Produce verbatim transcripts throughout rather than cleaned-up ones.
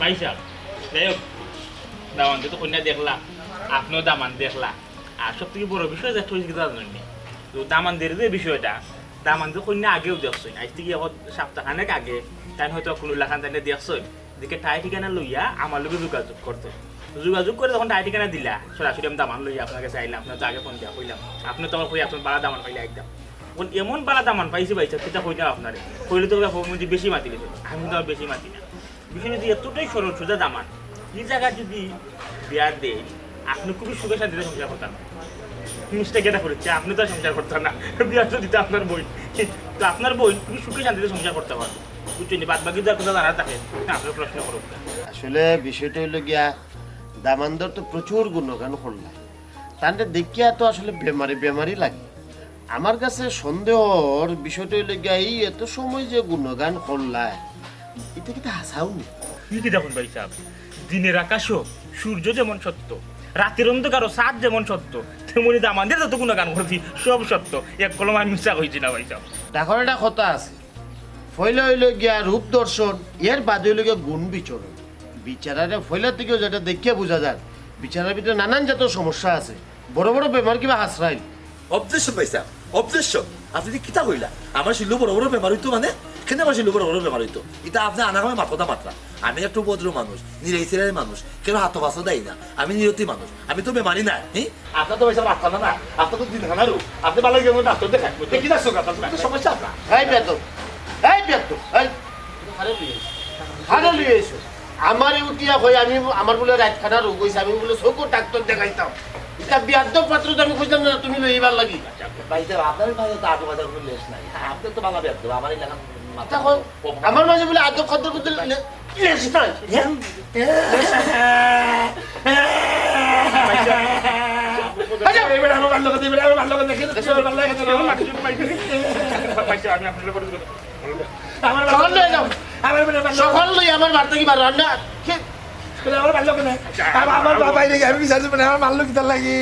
ভাই সাহেব, যাই হোক, দামান্দে তো কইন্যা দেখলা, আপনেও দামান্দ দেখলা। আর সব থাকি বড় বিষয় যে একটা অইছে কিতা জানইন নি? তো দামান্দের যে বিষয়টা, দামান্দে কইন্যা আগেও দেখছইন, আইজ থাকি অখন সপ্তাহ খানেক আগে, তাইন হয়তো কুনু লাখান তাইন দেখছইন, দেখি ঠাই ঠিকানা লইয়া আমার লগে যোগাযোগ করছইন। যোগাযোগ করি যখন ঠাই ঠিকানা দিলা, সরাসরি আমি দামান লইয়া আপনার গেছে আইলাম, আপনার তো আগে ফোন দিয়া কইলাম, আপনে তো আমার কইয়া একজন বালা দামান পাইলে একদম। অখন এমন বালা দামান পাইছি ভাই সাহেব, কিতা কইতাম আপনারে, কইলে তো কইবা, "ফোন মধ্যে বেশি মাতিলিছো।" আমি তো আর বেশি মাতি না। বিষয় যদি এতটাই সরল সোজা দামান, ই জাগাত যদি বিয়া দেই, আপনে খুবই সুখে শান্তিতে সংসার করতা না। মিষ্টি কেটা করিচ্ছে, আপনে তো আর সংসার করতা না। বিয়া তো দিতা আপনার বইন, তো আপনার বইন খুবই সুখে শান্তিতে সংসার করতা পারবো। বুঝছইন নি? বাদ বাকি যার কথা জানা থাকে, না, আপনে প্রশ্ন করুক না। আসলে বিষয়টা অইলো গিয়া, দামান্দর তো প্রচুর গুণগান করলা, তানরে দেখিয়া তো আসলে বেমারি বেমারি লাগে। আমার কাছে সন্দেহর বিষয়টা অইলো গিয়া, এই এত সময় যে গুণগান করলায়, ইটা কিতা হাছাউ নি? ই কিতা কইন ভাই সাহেব, দিনের আকাশও সূর্য যেমন সত্য, রাতের অন্ধকারও চাঁদ যেমন সত্য, তেমনি দামান্দের যত গুণগান করছি সব সত্য, এক কলম আমি মিছা কইছি না ভাই সাহেব। দেখো, একটা কথা আছে, পয়লা অইলো গিয়া রূপ দর্শন, এর বাদে অইলো গিয়া গুণ বিচরণ। বিচারারে পয়লা থাকিউ যেটা দেখিয়া বুঝা যায়, বিচারার ভিতরে নানান জাতর সমস্যা আছে, বড় বড় বেমার কিবা হাছরাইল। Objection ভাই সাহেব, objection। আপনে কিতা কইলা? আমার শরীলো বড় বড় বেমার অইতো মানে? কেনে আমার শরীলো বড় বড় বেমার অইতো? ইটা আপনে আনা কামে মাত কথা মাতরা। আমি একটু ভদ্র মানুষ, নিরাই সিরাই মানুষ, কেউ হাতো পাছো দেয় না। আমি নিয়তি মানুষ, আমি তো বেমারি না। হি? আপনার তো পয়সা রাখতাম না, না। আপনার তো দিন খানারও, আপনে ভালো গিয়ে ডাক্তার দেখান। এ কি ডাক্তার কথা? আপনার তো সমস্যা আপনার। এই বেয়াদব, এই বেয়াদব, এই। খারে লইয়া আইছো। আমারে উঠিয়া কই আমি, আমার বুলে রাইত খানা রোগ অইছে, আমি বুলে চকুর ডাক্তার দেখাইতাম। ইটা বেয়াদব পাত্র তো আমি কইতাম না, তুমি লইবার লাগি। ভাই সাহেব, আপনার মাঝে তো আদব আদব কোনো লেশ নাই। আপনি তো বালা বেয়াদব, আমার এলাকার মাথা তা কই, আমার মাঝে বুলে আদব খাদ্য করতে লে-, লেশ নাই। আচ্ছা। এবার আমার ভালো কথা, এবার আমার ভালো কথা, দেখে তো আমার ভালো লাগে না। ভাই সাহেব, আমি আপনার উপরে আমার সকল লই যাও। আমার উপরে ভালো সকল লই আমার বাড়ি থাকি বারো। আর না, কে? আমার ভালো লাগে না। আমার, আমার বাবা বাইরে গিয়ে আমি বিচার দেবো না, আমার ভালো কিতার লাগে।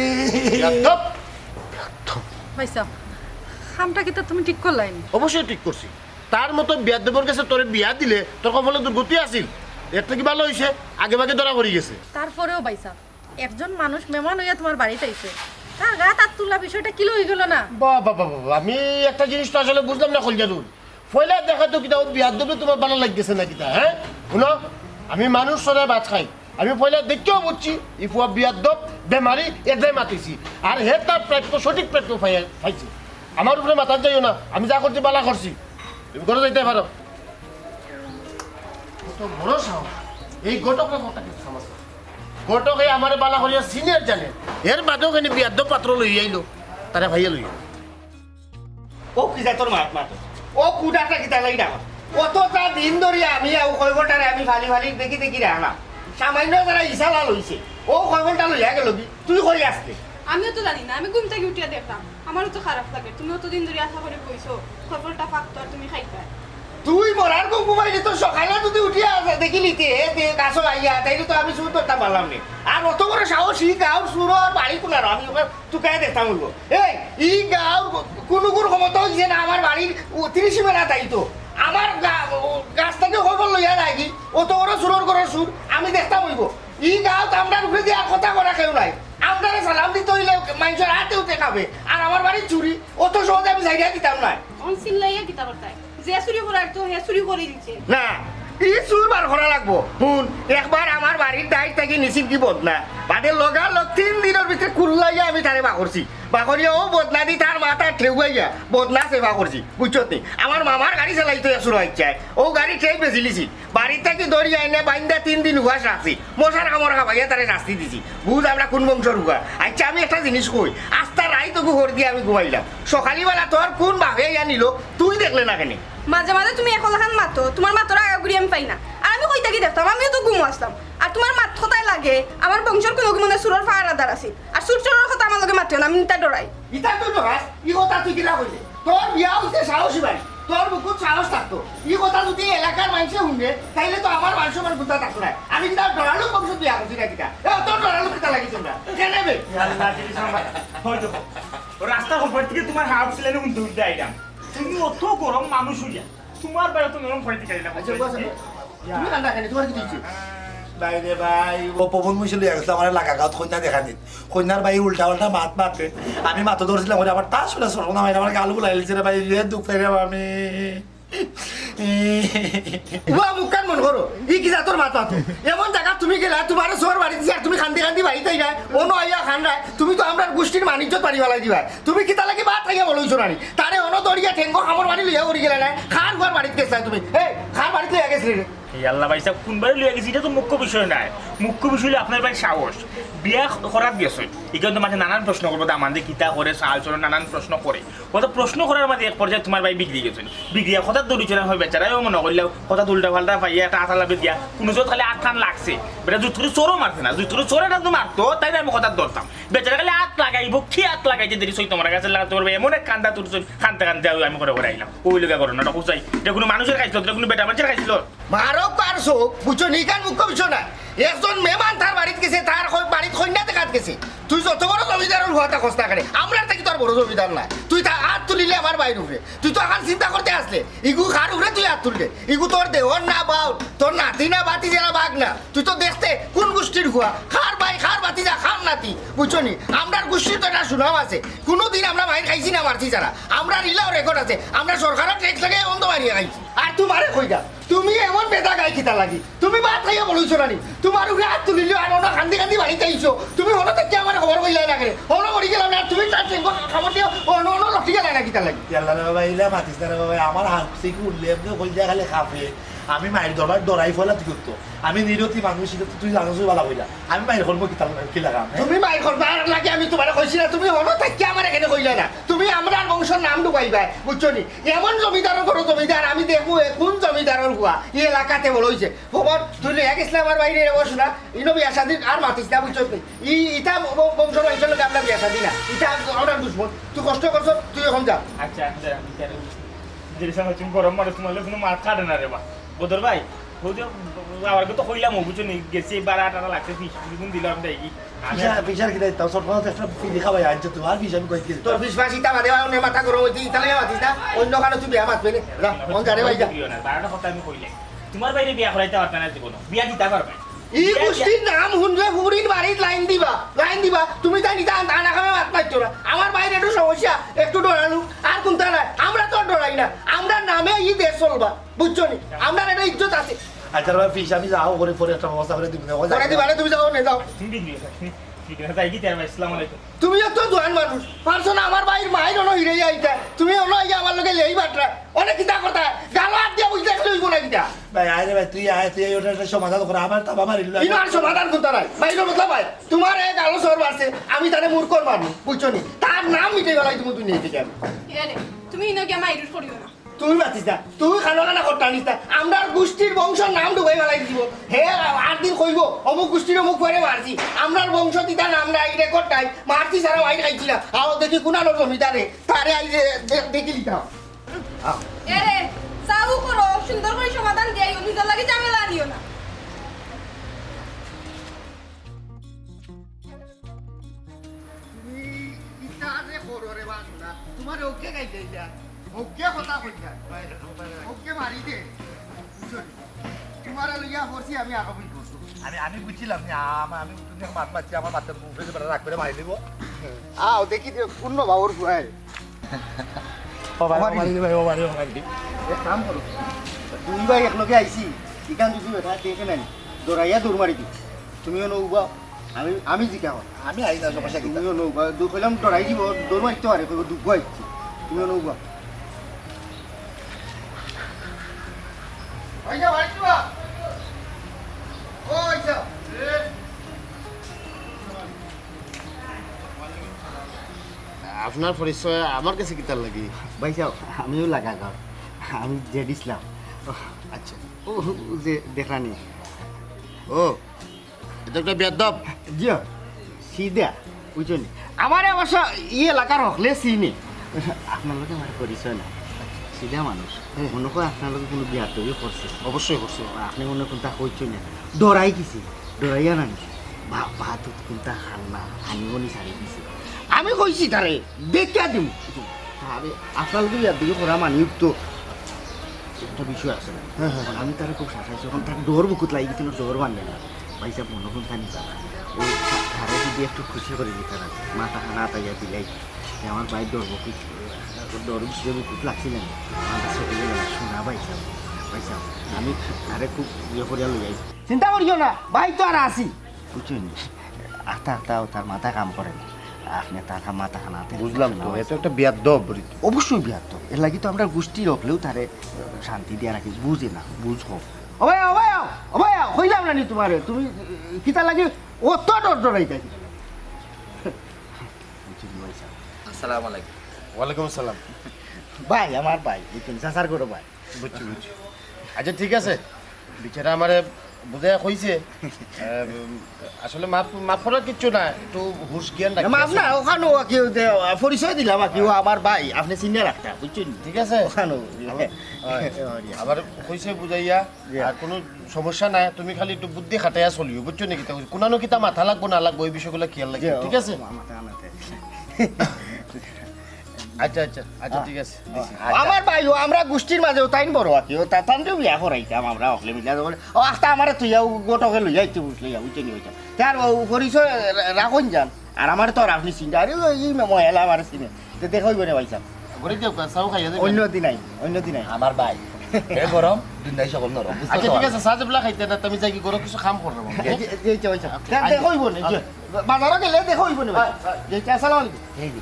একদম। ভাই সাহেব, কামটা কিতা তুমি ঠিক করলায় নি? অবশ্যই ঠিক করছি। তার মতো বেয়াদবর গেছে তোরে বিয়া দিলে তোর কপালে দুর্গতি আছিল। এর থাকি ভালো অইছে, আগে ভাগে ধরা পড়ি গেছে। তারপরেও ভাই সাহেব, একজন মানুষ মেহমান অইয়া তুমার বাড়িত আইছে, তার গাত আত তুলা বিষয়টা কিলা অইগেলো না? বাহ, বাহ, বাহ, বাহ, আমি একটা জিনিস তো আসলে বুঝলাম না, কলিজার ফুল। পয়লা দেখা তো কিতা, অউ বেয়াদবরে তুমার ভালা লাগছে না কিতা, হ্যাঁ? হুনো, আমি মানুষ চড়াই ভাত খাই, আমি পয়লা দেখিয়াউ বুঝছি, ই ফুয়া বেয়াদব, বেমারি, এর দায় মাতিছি। আর হে তার প্রাপ্য, সঠিক প্রাপ্য পাইয়া-, পাইছে। আমার উপরে মাতাত যাইও না, আমি যা করছি ভালা করছি। তুমি ঘরো যাইতায় পারো। কত বড় সাহস, এই ঘটকরে কথা কিছু সামাজ করে। ঘটকে আমারে ভালা করিয়া চিনে জানে, এর বাদেও কেনে বেয়াদব পাত্র লইয়া আইলো, তারে পাইয়া লইয়া। ও কি যায় তোর মাত মাত? ও কুটাটা কিতা লাগি ডাঙর? অতটা দিন ধরি আমি অউ কয়বলটারে আমি ফালি ফালি দেখি দেখি রাখলাম। সামান্য যারা ইশালা লইছে, অউ কয়বলটা লইয়া গেলো কি? তুই কই আছলে? আমিও তো জানি না, আমি ঘুম থাকি উঠিয়া দেখলাম। আমারও তো খারাপ লাগে, তুমি অতদিন ধরি আশা করি বইছো, কয়বলটা পাকতো আর তুমি খাইতায়। তুই মরার ঘুম ঘুমাইলে তো সকালে যদি উঠিয়া দেখিলিতে, এ যে গাছো আইয়া, তাইলে তো আমি চুর ধরতাম পারলাম নে। আর অত বড় সাহস, ই গাঁওর চুরর বাড়ি কুনারো, আমি ওকে তুকাইয়া দেখতাম অইবো। এই, ই গাঁওর কুনুগুর ক্ষমতা অইছে না আমার বাড়ির ও তিরিশ সীমানা দায়িত্ব। আমার গা-, ও গাছ থাকি খবর লইয়া যায়গি, অত বড় চুরর ঘরর চুর, আমি দেখতাম অইবো। ই গাঁওত আমরার উপরে দিয়া কথা করা কেউ নাই। আমরারে সালাম দিতে অইলে মাইনষর আতে উঠে খাবে। আর আমার বাড়ির চুরি, অত সহজে আমি ছাড়িয়া দিতাম নায়। অখন চিল্লাইয়া কিতা করতায়? যে চুরি করার তো হে চুরি করি দিছে। না, ই চুর বার করা লাগবো। হুন, একবার আমার বাড়ির দাইর থাকি নিছিল কি বদনা, বাদে লগালগ তিন দিনর ভিতরে কুল্লাইয়া আমি তারে বার করছি। বার করিয়া অউ বদনা দি তার মাথা ঠেউয়াইয়া বদনা সেবা করছি, বুঝছত নি? আমার মামার গাড়ি চালাইতো এক চুর আইচ্ছায়, অউ গাড়ি ঠেই বেচিলিছি। বাড়িত থাকি ধরি আইনা বাইন্দা তিন দিন উপাস রাখছি। মশার কামড় খাবাইয়া তারে শাস্তি দিছি। বুঝ আমরা কুন বংশর উগা। আইচ্ছা, আমি একটা জিনিস কই, আস্তা রাইত অগু হর দিয়া আমি ঘুমাইলাম। সকালিবেলা তোর কুন বাপে আইয়া নিলো, তুই দেখলে না কেনে? মাঝে মাঝে তুমি একলাখান মাতো, তুমার মাতর আগাগুড়ি আমি পাই না। আর আমি কই থাকি দেখতাম, আমিও তো ঘুমো আছলাম। আর তুমার মাত কথায় লাগে, আমার বংশর কুনু মনে চুরর পাহারাদার আছিল। আর চুর চোরর কথা আমার লগে মাতিও না, আমি নিতা ডরাই। ইতা তো ডরাস, ই কথা তুই কিলা কইলে? তোর বিয়া অইছে সাহসী বাড়ি, তোর বুকুত সাহস থাকতো। ই কথা যদি এলাকার মাইনষে হুনে, তাইলে তো আমার মান সম্মান গুতা থাকতো নায়। আমি কিতা ডরালু বংশত বিয়া করছি না কিতা? এ, তোর ডরালু কিতা লাগি তোমরা? কেনে বে? আল্লাহ, জিনিস আমার ভাই। হয়তো রাস্তার উপর থাকি তুমার হাফ সিলাইনে হুনতে হুনতে আইলাম। তুমি অত গরম মানুষ অইয়া, তুমার বাড়ি তো নরম করে দিকে আইলাম। আচ্ছা, বস, তুমি কান্দা কেনে? তুমার কিতা অইছে? ভাই রে ভাই, ও পবন মুন্সি লইয়া গেছিল আমার লাগা গাঁওত কইন্যা দেখানিত। কইন্যার ভাই উল্টা পাল্টা মাত মাতে, আমি মাথা ধরছিলাম ওরে, আবার তাস করে সরব না ভাই, আমার গাল বুলাই লিছে রে ভাই, রে দুঃখ রে আমি। উবা মুখখান বন্ধ করো, ই কি জাতর মাত মাতো? এমন জাগাত তুমি গেলা, তুমারে চোর বাড়ি দিছে, আর তুমি কান্দি কান্দি বাড়িত আইরায়, অনো আইয়া কান্দায়, তুমি তো আমরার গুষ্টির মান ইজ্জত বাড়ি ফালাই দিবায়। তুমি কিতার লাগি ভাত খাইয়া বড় অইছো নানি? তারে অনো ধরিয়া ঠেঙ্গো কামড় মারি লইয়া উড়ি গেলায় নায়, কার ঘর বাড়িত গেছলায় তুমি? এই, কার বাড়িত লইয়া গেছলে রে? এই আল্লাহ ভাই সাব, কুন বাড়ি লইয়া গেছি, ইটা তো মুখ্য বিষয় নায়। মুখ্য বিষয় অইলো আপনার ভাইর সাহস। বিয়া করাত গেছইন, ইখান তো মাঝে নানান প্রশ্ন করবো, দামান্দে কিতা করে, চাল চলন, নানান প্রশ্ন করে। অত প্রশ্ন করার মাঝে এক পর্যায়ে তুমার ভাই বিগড়ি গেছইন। বিগড়িয়া কথাত ধরিছে না, অয় বেচারায়ও মনো করলা কথাত উল্টা পাল্টা পাইয়া একটা আতা লাফে দিয়া, কুনু জোত খালি আত খান লাগছে। বেটা জুত করি চোরও মারছে না, জুত করি চোর একটা যদি মারতো, তাইলে আমি কথাত ধরতাম। বেচারা খালি আত লাগাইবো, কি আত লাগাইছে দেরি সই তুমার কাছে লাগা, তুমার ভাই এমন এক কান্দা তুলছইন, কানতে কানতে আমি করে করে আইলাম। অউ লগে ঘটনাটা বুঝাই, ইটা কুনু মানুষর খাইছিল, ইটা কুনু বেটা মানুষর খাইছিল। মারো কার চোখ, বুঝছো নি? ইখান মুখ্য বিষয় নায়। একজন মেহমান তার বাড়িত গেছে, তার কই-, বাড়িত কইন্যা দেখাত গেছে। তুই যত বড় জমিদারর ফুয়া থাকস না কেনে, আমরার থাকি তো আর বড় জমিদার নায়। তুই তা আত তুলিলে আমার ভাইর উপরে। তুই তো অখন চিন্তা করতে আছলে, ইগু কার উপরে তুই আত তুললে? ইগু তোর দেওর না বাউর, তোর নাতি না ভাতিজা না ভাগনা। তুই তো দেখতে কুন গুষ্টির ফুয়া, কার ভাই, কার ভাতিজা, কার নাতি, বুঝছো নি? আমরার গুষ্টির তো একটা সুনাম আছে, কুনুদিন আমরা মাইর খাইছি না মারছি ছাড়া। আমরার ইলাও record আছে, আমরা সরকারর tax লাগাইয়া অন্ধ মারিয়া খাইছি। আর তুমারে কইরা, তুমি এমন বেদা গাই কিতার লাগি? তুমি ভাত খাইয়া বড় অইছো নানি? তুমার উপরে আত তুলিলিও আর অনো কান্দি কান্দি বাড়িত আইছো। তুমি অনো থাকি আমারে খবর কইলায় না কেনে? অনো মরি গেলাম না, আর তুমি তার ঠেঙ্গো কামড় দিয়া অনো অনো লটকি গেলায় না কিতার লাগি? ইয়াল্লা রে বাবা, ইলা মাতিস না রে বাবা, আমার হাত থেকে উঠলে এমনি কইলা খালি কাঁপে। আমি মাইর দরবার ডরাই ফেলা তুই করতো। আমি নিরতি মানুষ, ইটা তো তুই জানোস ভালা কইরা। আমি মাইর করবো কিতার লাগি, কিলা কাম, হে? তুমি মাইর করবার লাগি আমি তুমারে কইছি না, তুমি অনো থাকি আমারে কেনে কইলায় না? তুমি আমরার বংশর নাম ডুবাইবায়, বুঝছো নি? এমন জমিদারর ঘরর জমিদার, আমি দেখমু এ কুন জমিদারর ফুয়া, ই এলাকাতে বড় অইছে। খবর, তুই লইয়া গেছলে আমার ভাইরে রে, ও শোনা, ইনো বিয়া শাদি আর মাতিস না, বুঝছস নি? ই, ইটা ব-, বংশ বংশর লগে আমরা বিয়া শাদি না, ইটা আমরা দুশমন। তুই কষ্ট করছস, তুই অখন যা। আচ্ছা, আচ্ছা, আচ্ছা। যে সময় তুমি গরম মানুষ, তুমার লগে কুনু মাত কাটে না রে বা। বদর ভাই, অউ যে, আমার তো কইলাম, ও বুঝছো নি, গেছি, বারো আঠারো লাগছে, ফিস, ফিস দিলাম, দেখি। ফিসা, ফিসার কিতা দিতাম? সব কথা একটা ফিরি খাবাই আনছো, তুমার ফিস আমি কই দিতাম? তোর ফিস ফাস ইতা বাদে, অনে মাথা গরম অইছে, ইতা লইয়া মাতিস না, অন্য কানো তুই বিয়া মাতবে নে। যা, অন যা রে ভাই, যা। না, বারোটা কথা আমি কইলে। তুমার ভাইরে বিয়া করাইতা পারতা না জীবনো, বিয়া দিতা পারবা না। ই বিয়া গুষ্টির নাম হুনলে ফুরির বাড়িত লাইন দিবা, লাইন দিবা। তুমি তাইন ইতা আন-, আনা কামে মাত মাতিও না। আমার ভাইর একটু সমস্যা, একটু ডরাইলু, আর কুন্তা নায়। আমরা তো আর ডরাই না, আমরার নামে ই দেশ চলবা। বুঝছো নি? আমরার একটা ইজ্জত আছে। আচ্ছা ভাই, ফিস আমি যাও করে পরে একটা ব্যবস্থা করে দিমু নে, ও যাই। করে দিবা না, তুমি যাও নে, যাও। তুমি বিগড়ি গেছো, তুমি বিগড়ি গেছো, যাই কি তার ভাই, আসসালামু আলাইকুম। তুমি তো জোয়ান মানুষ, পারছো না আমার ভাইর মাইর অনো হিরে আইতা, তুমি অনো আইয়া আমার লগে লেই বাটরা, অনে কিতা কথা, গালো আত দিয়া বুঝতে গেলে অইবো না কিতা? ভাই, আয় রে ভাই, তুই আয়, তুই আয়, ওটা একটা সমাধান কর, আমার তাবা মারিল। ইনো আর সমাধান করতে নাই, ভাই, ইনো বদলা ভাই, তুমার এক গালো সর মারছে, আমি তারে মুরকর মারমু, বুঝছো নি? তার নাম মিটে গেলাই তুমি দুনিয়া থেকে আমি। এ রে, তুমি ইনো গিয়া মাইরুর করিও না। তুই মাতিস না, তুই খানো খানা করতে আনিস না। আমরার গুষ্টির বংশর নাম ডুবাই ফালাই দিব। হে আট দিন কইবো, অমুক গুষ্টির অমুক ফুয়ারে মারছি। আমরার বংশ দিতা নাম নাই, record নাই। মারছি ছাড়া মাইর খাইছি না। আও দেখি কুনানোর জমিদারে, তারে আই দে-, দে-, দেখি লিতাম। আও। এরে, চালু করো, সুন্দর করি সমাধান দিয়া আইও, নিজর লাগি ঝামেলা আনিও না। তুমি ইতা যে করো রে বাসনা, তুমার ওকে গাই যাই যা, ওকে কথা কই যা, ওকে মারি দে। বুঝছো নি? তুমারে লইয়া পড়ছি আমি আগামী বছর। আমি, আমি বুঝছিলাম না, আমা-, আমি তুমি মাত মারছি, আমার মাথার উপরে যে বেটা রাগ করে মারি দিব। আও, দেখি দে, কোন বাবুর ফুয়ায়। ও ভাই, ও মারি দে ভাই, ও মারি, ও মারি দে। এক কাম করো, দুই ভাই এক লগে আইছি, ইখান যদি বেটা দেখে নেন, ডরাইয়া দৌড় মারি দিও। তুমিও নৌবা, আমি, আমি জিকা কর। আমি আই না, সমস্যা কি? তুমিও নৌবা, দু কইলাম ডরাই দিব, দৌড় মারতে পারে, কইব দুঃখ আইছে। তুমিও নৌবা। ওই যা, বাড়ি যা। ওই যা। আপনার পরিচয় আমার কাছে কিতার লাগি? ভাই সাহেব, আমিও লাগা ঘর। আমি জেড ইসলাম। আচ্ছা। ও, ও যে দেখরানি। ও, এটা একটা বেয়াদব। জি, সিধা, বুঝছেন? আমার অবশ্য ই এলাকার হকলে চিনে। আপনার লগে আমার পরিচয় না। সিধা মানুষ। হুম। মনে হয় আপনার লগে কোনো বিয়াদবি করছে। অবশ্যই করছে। আপনি মনে হয় কোনটা কইছেন না। ডরাই গেছি, ডরাইয়া না নি। বা-, বাহাদুর কোনটা খান না, আমি মনে ছাড়ি দিছি। আমি কইছি তারে, দেখা দিম। আরে, আপনার লগে বিয়াদবি করা মানে তো একটা বিষয় আছে না? হ্যাঁ, হ্যাঁ। আমি তারে খুব শাসাইছি, এখন তার ডর বুকুত লাগি গেছে, ডর মানে না। ভাইসাব, মনো করতা নি বা। ও তারে যদি একটু খুশি করি দিতা না, মাথা খানা আতাইয়া দিলাই, যে আমার ভাই ডরব খুব, ডর যে খুব লাগছিল না, আমার চোখে গেল শোনা। ভাইসাব, ভাইসাব, আমি তারে খুব ইয়ে করিয়া লই আইছি। চিন্তা করিও না, ভাই তো আর আছি। বুঝছইন নি? আস্তে আস্তে তার মাথা কাম করে না। আপনে তার মাথা খানা আতাইয়া বুঝলাম তো, শোনা। এ তো একটা বেয়াদব বলি তো। অবশ্যই বেয়াদব। এর লাগি তো আমরা গোষ্ঠীর হকলেও তারে শান্তি দিয়া রাখি, বুঝে না, বুঝ হোক। ও ভাই, ও ভাই, ও ভাই, কইলাম না নি তুমারে, তুমি কিতা লাগি অত ডর ডরাইতায়? আসসালামু আলাইকুম। ওয়ালাইকুম আসসালাম। ভাই, আমার ভাই, বুঝছইন নি, চাচার ঘরর ভাই। বুঝছি, বুঝছি। আচ্ছা, ঠিক আছে, বেচারা আমারে বুঝাইয়া কইছে। আহ, আসলে মাফ, মাফ করার কিচ্ছু না, একটু হুশ জ্ঞান রাখি মাফ না, আসলে। ওখানেও আর কি, ওই যে, আহ, পরিচয় দিলাম আর কি, ও আমার ভাই, আপনে চিনে রাখতা, বুঝছইন নি? ঠিক আছে। ওখানেও। আবার, আবার কইছে বুঝাইয়া, জি। আর কোনো সমস্যা নাই, তুমি খালি একটু বুদ্ধি খাটাইয়া চলিও, বুঝছো নি? কিতা কইছি? কুনানো কিতা মাথা লাগবো না লাগবো, এই বিষয়গুলো খেয়াল রাখিও, জি, ঠিক আছে? মা-, মাথা আনাতে। আচ্ছা, আচ্ছা, আচ্ছা, ঠিক আছে, দিছি। আচ্ছা। আমার ভাই, ও আমরা গোষ্ঠীর মাঝে ও তাইন বড় আর কি, ও তা-, তানরেও বিয়া করাইতাম আমরা, অকলে মিলা যখন, ও আস্তা আমারে তুইয়া ও গোটকে লইয়া আইতে বুঝলে, ইয়া, বুঝছো নি, ওইটা। তার ও পরিচয় রা-, রাখইন যান, আর আমারে তো আর আপনে চিন্তা, আরে ওই ময়লা আমারে চিনে, তো দেখা হইব না ভাই সাহেব। ঘরে যাও, চা খাইয়া যাও। অন্য দিন আই, অন্য দিন আই। আমার ভাই, এ গরম, দুনিয়াই সকল নরম, বুঝছো আচ্ছা, তো? ঠিক আছে, চা যেবলা খাইতে না, তুমি যাই কি ঘরো কিছু কাম করো না, জি, জি, জি, জি, জি। আচ্ছা। দেখা হইব না, জি। আচ্ছা। বাজারো গেলে দেখা হইব না, ভাই। আচ্ছা। জি, জি, আসসালামু আলাইকুম। এই যে,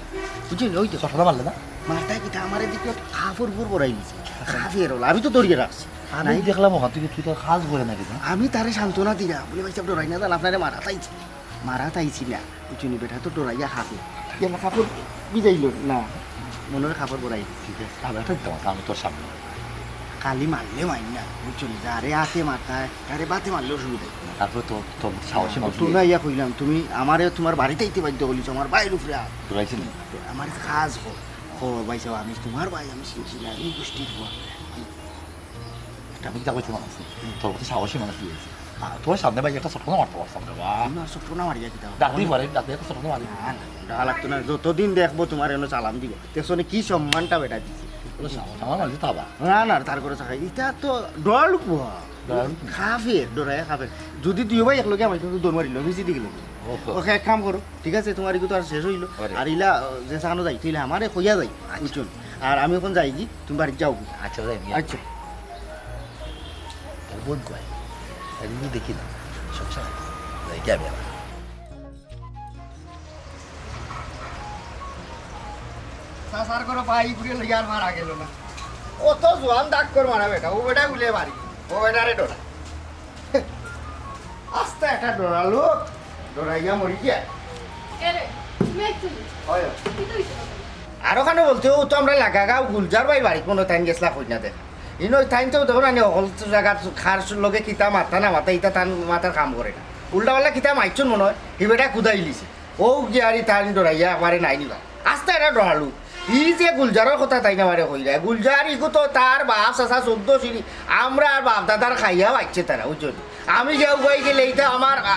বুঝলি, ওই তো। চটনা মারলে না? মারতায় কিতা, আমারে দেখি কাপড় উপর বড়াই দিছে। কাফের হলো, আমি তো দৌড়িয়ে রাখছি। আমি নাই। দেখলাম ওখান থেকে তুই তোর কাজ করে নাকি না? আমি তারে সান্ত্বনা দিলাম, বলে, "ভাই সাহেব, ডরাই না, জান, আপনারে মারাত আইছি।" মারাত আইছি না, বুঝছো নি, বেটা তো ডরাইয়া কাফের। কেন কাপড় ভিজাইল? না, মনের কাপড় বড়াই দিছি। ঠিক আছে, তাহলে একটা দিতাম, আমি তোর সামনে। খালি মারলে মাইর না, বুঝছো নি, যারে আতে মারতায়, তারে বাতে মারলে অসুবিধা নাই। তারপরে তো, তোর সাহসী না, মানুষ তুই নেই। না ইয়া কইলাম, তুমি আমারে তোমার বাড়িত আইতে বাধ্য করলিছো, আমার ভাইর উপরে আত। তোর আইছে নি? আমার কাজ কর, কর, ভাই সাহেব, আমি তোমার ভাই, আমি চিনছি না, এই গোষ্ঠীর পর। আমি কিতা কইতে মানুষ নেই। তোর মতো সাহসী মানুষ নিয়ে আইছি। আ, তোর সামনে ভাই একটা চটকনা মারতে পারতাম রে বা। আমি আর চটকনা মারিয়া কিতা? ডাকতেই পারে, ডাকতে একটা চটকনা মারি। না, না, ডাকা লাগতো না। যতদিন দেখবো তোমার এনে সালাম দিব। দেখছো নি কি সম্মানটা বেটা দিছে? তোর সাহস, আমার মাঝে তো আবার। না, না, তার করে থাকা। ইটা তো ডরালু কুয়া। ডরালু কুয়া। কাফের, ডরাইয়া কাফের। যদি দুই ভাই এক লগে আমার তো দৌড় মারিল, ভিজি দিকে লগে। ওহো। ওকে, এক কাম করো। ঠিক আছে, তোমার ইগু তো আর শেষ হইল। আরে। আর ইলা, যে সানো যাই, তুই ইলা আমারে কইয়া যাই, আচ্ছা। বুঝছো? আর আমি এখন যাই কি, তুমি বাড়িত যাও কি? আচ্ছা, যাই, যাই। আচ্ছা। তার বোন কই? তার কিন্তু দেখি না। সমস্যা নাই। যাই কি আমি আবার। সাসার করে ভাই ঘুরে লইয়া আর মারা গেল না। কত জোয়ান ডাক কর মারা বেটা, ও বেটা গুলে বাড়ি, ও বেটারে ডরা। আস্তা একটা ডরালো, ডরাইয়া মরি গিয়া। এরে, তুমি একটু নি। হয়। কি তো হইছে? আর ওখানে বলতে ও তো আমরা লাগা গাঁও গুলজার ভাই বাড়িত মনে হয় তাইন গেছলা কই না দেখ। ইনো তাইন তো দেখো না নি, হকল জায়গার খার লগে কিতা মাথা না মাথা, ইটা তান মাথার কাম করে না। উল্টা পাল্টা কিতা মাইছুন মনে হয়, হি বেটা কুদাই লিছে। ও গিয়ারি তাইন ডরাইয়া একবারে নাই নিবা। আস্তা এরা ডরালু। ই যে গুলজারর কথা তাইন আমারে কইরা, গুলজার ইগু তো তার বাপ চাচা চোদ্দ সিঁড়ি, আমরা আর বাপ দাদার খাইয়া বাইছে তারা, বুঝছো নি? আমি যে উবাই গেলে ইটা আমার, আ,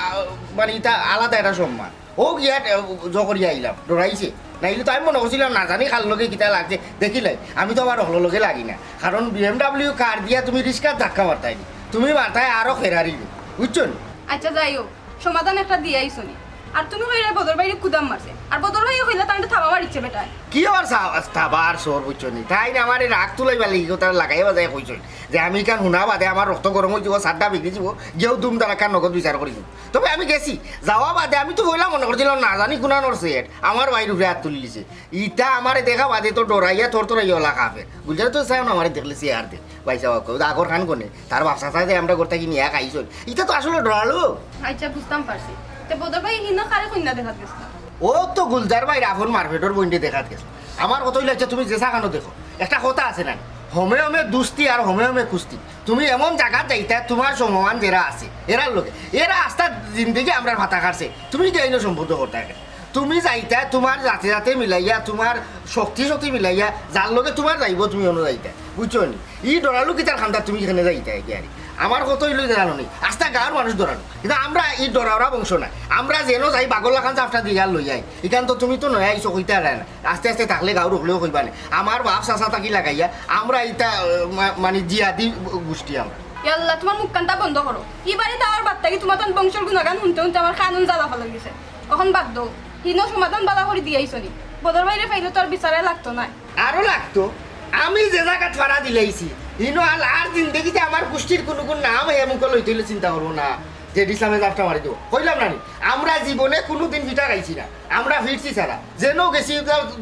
মানে ইটা আলাদা একটা সম্মান। ও গিয়া, এ, জো করিয়া আইলাম, ডরাইছে। নাইলে তো আমি মনে করছিলাম না জানি কার লগে কিতা লাগছে, দেখিলাই। আমি তো আবার হকলর লগে লাগি না, কারণ বিএমডাব্লিউ কার দিয়া তুমি রিস্কাত ধাক্কা মারতায় নি, তুমি মারতায় আরো ফেরারি, বুঝছো নি? আচ্ছা, যাই হোক, সমাধান একটা দিয়া আইছো নি। আর তুমি কইরায় বদর ভাইরে কুদাম মারছে। আর বদর ভাইয়ে কইলা তানরে থাবা মারিছে বেটায়। কি আবার সা-, থাবা আর চোর বুঝছো নি? তাইন আমারে রাগ তুলাইবার লাগি কথা লাগাইয়া বাজাইয়া কইছইন যে আমি ইখান হুনা বাদে আমার রক্ত গরম অই যিবো, সাড্ডা বিগড়ি যিবো, গিয়াউ দুম দারাক্কা নগদ বিচার করি দিমু। তবে আমি গেছি, যাওয়া বাদে আমি তো পয়লা মনে করছিলাম না জানি কুনানোর সেট, আমার ভাইর উপরে আত তুলি দিছে। ইটা আমারে দেখা বাদে তো ডরাইয়া থরথরাইয়া অলা কাফের। গুলজারে তো চাইন আমারে দেখলে চেয়ার দে। ভাই সাহেব, কও, আগর খান কোনে? তার বাপ চাচা যে আমরা ঘর থাকি নিয়া খাইছইন। ইটা তো আসলে ডরালো। আচ্ছা, বুঝতাম পারছি। তে বদর ভাই হিনো কারে কইন্যা দেখাত গেছলা? ও তো গুলজার ভাইর আপন মারফেটর বইনরে দেখাত গেছে। আমার কথা অইলো, আচ্ছা, তুমি যে সাখানো দেখো, একটা কথা আছে না, হমে হমে দুস্তি আর হমে হমে কুস্তি। তুমি এমন জাগাত যাইতা, তোমার সমমান যেরা আছে, এরার লগে, এরা আস্তা জিন্দেগি আমরার ফাতা কাটছে। তুমি যে আইনো সম্পর্ক করতে থাকে। তুমি যাইতা, তোমার জাতে জাতে মিলাইয়া, তোমার শক্তি শক্তি মিলাইয়া, যার লগে তোমার যাইবো, তুমি অনো যাইতা। বুঝছো নি? ই ডরালু কিতার খান্দা তুমি এখানে যাইতা, কি আরে? আমার কথা অইলো যে জানো নি, আস্তা গাঁওর মানুষ ডরালু। কিন্তু আমরা ই ডরাওরা বংশ না। আমরা যেন যাই, বাগর লাখান চাপটা দিয়া লই যাই। ইখান তো তুমি তো নয়া আইছো, কইতা পারে না। আস্তে আস্তে থাকলে গাঁওর হকলেও কইবা নে। আমার বাপ চাচা থাকি লাগাইয়া, আমরা ইতা, আহ, মা-, মানে জিহাদি গোষ্ঠী আমরা। ইয়াল্লা, তোমার মুখখানটা বন্ধ করো। ই বাড়িত আওয়ার বাদে এই তোমার তান বংশর গুণাগান হুনতে হুনতে আমার কান জ্বালা ফালাই গেছে। অখন বাদ দেও, হিনো সমাধান বালা করি দিয়াইছো নি। বদর ভাইরে পাইলে তো আর বিচারে লাগতো নায়। আরো লাগতো। আমি যে জাগাত ফাড়া দিলাইছি, হিনো আর, আর জিন্দেগিতে আমার গুষ্টির কুনু কুন নাম হে মুখো লইতে অইলে চিন্তা করবো না। জেড ইসলামে জাপটা মারি দেবো। কইলাম না নি, আমরা জীবনে কুনুদিন ফিটা খাইছি না। আমরা ফিরছি ছাড়া। যেনো গেছি,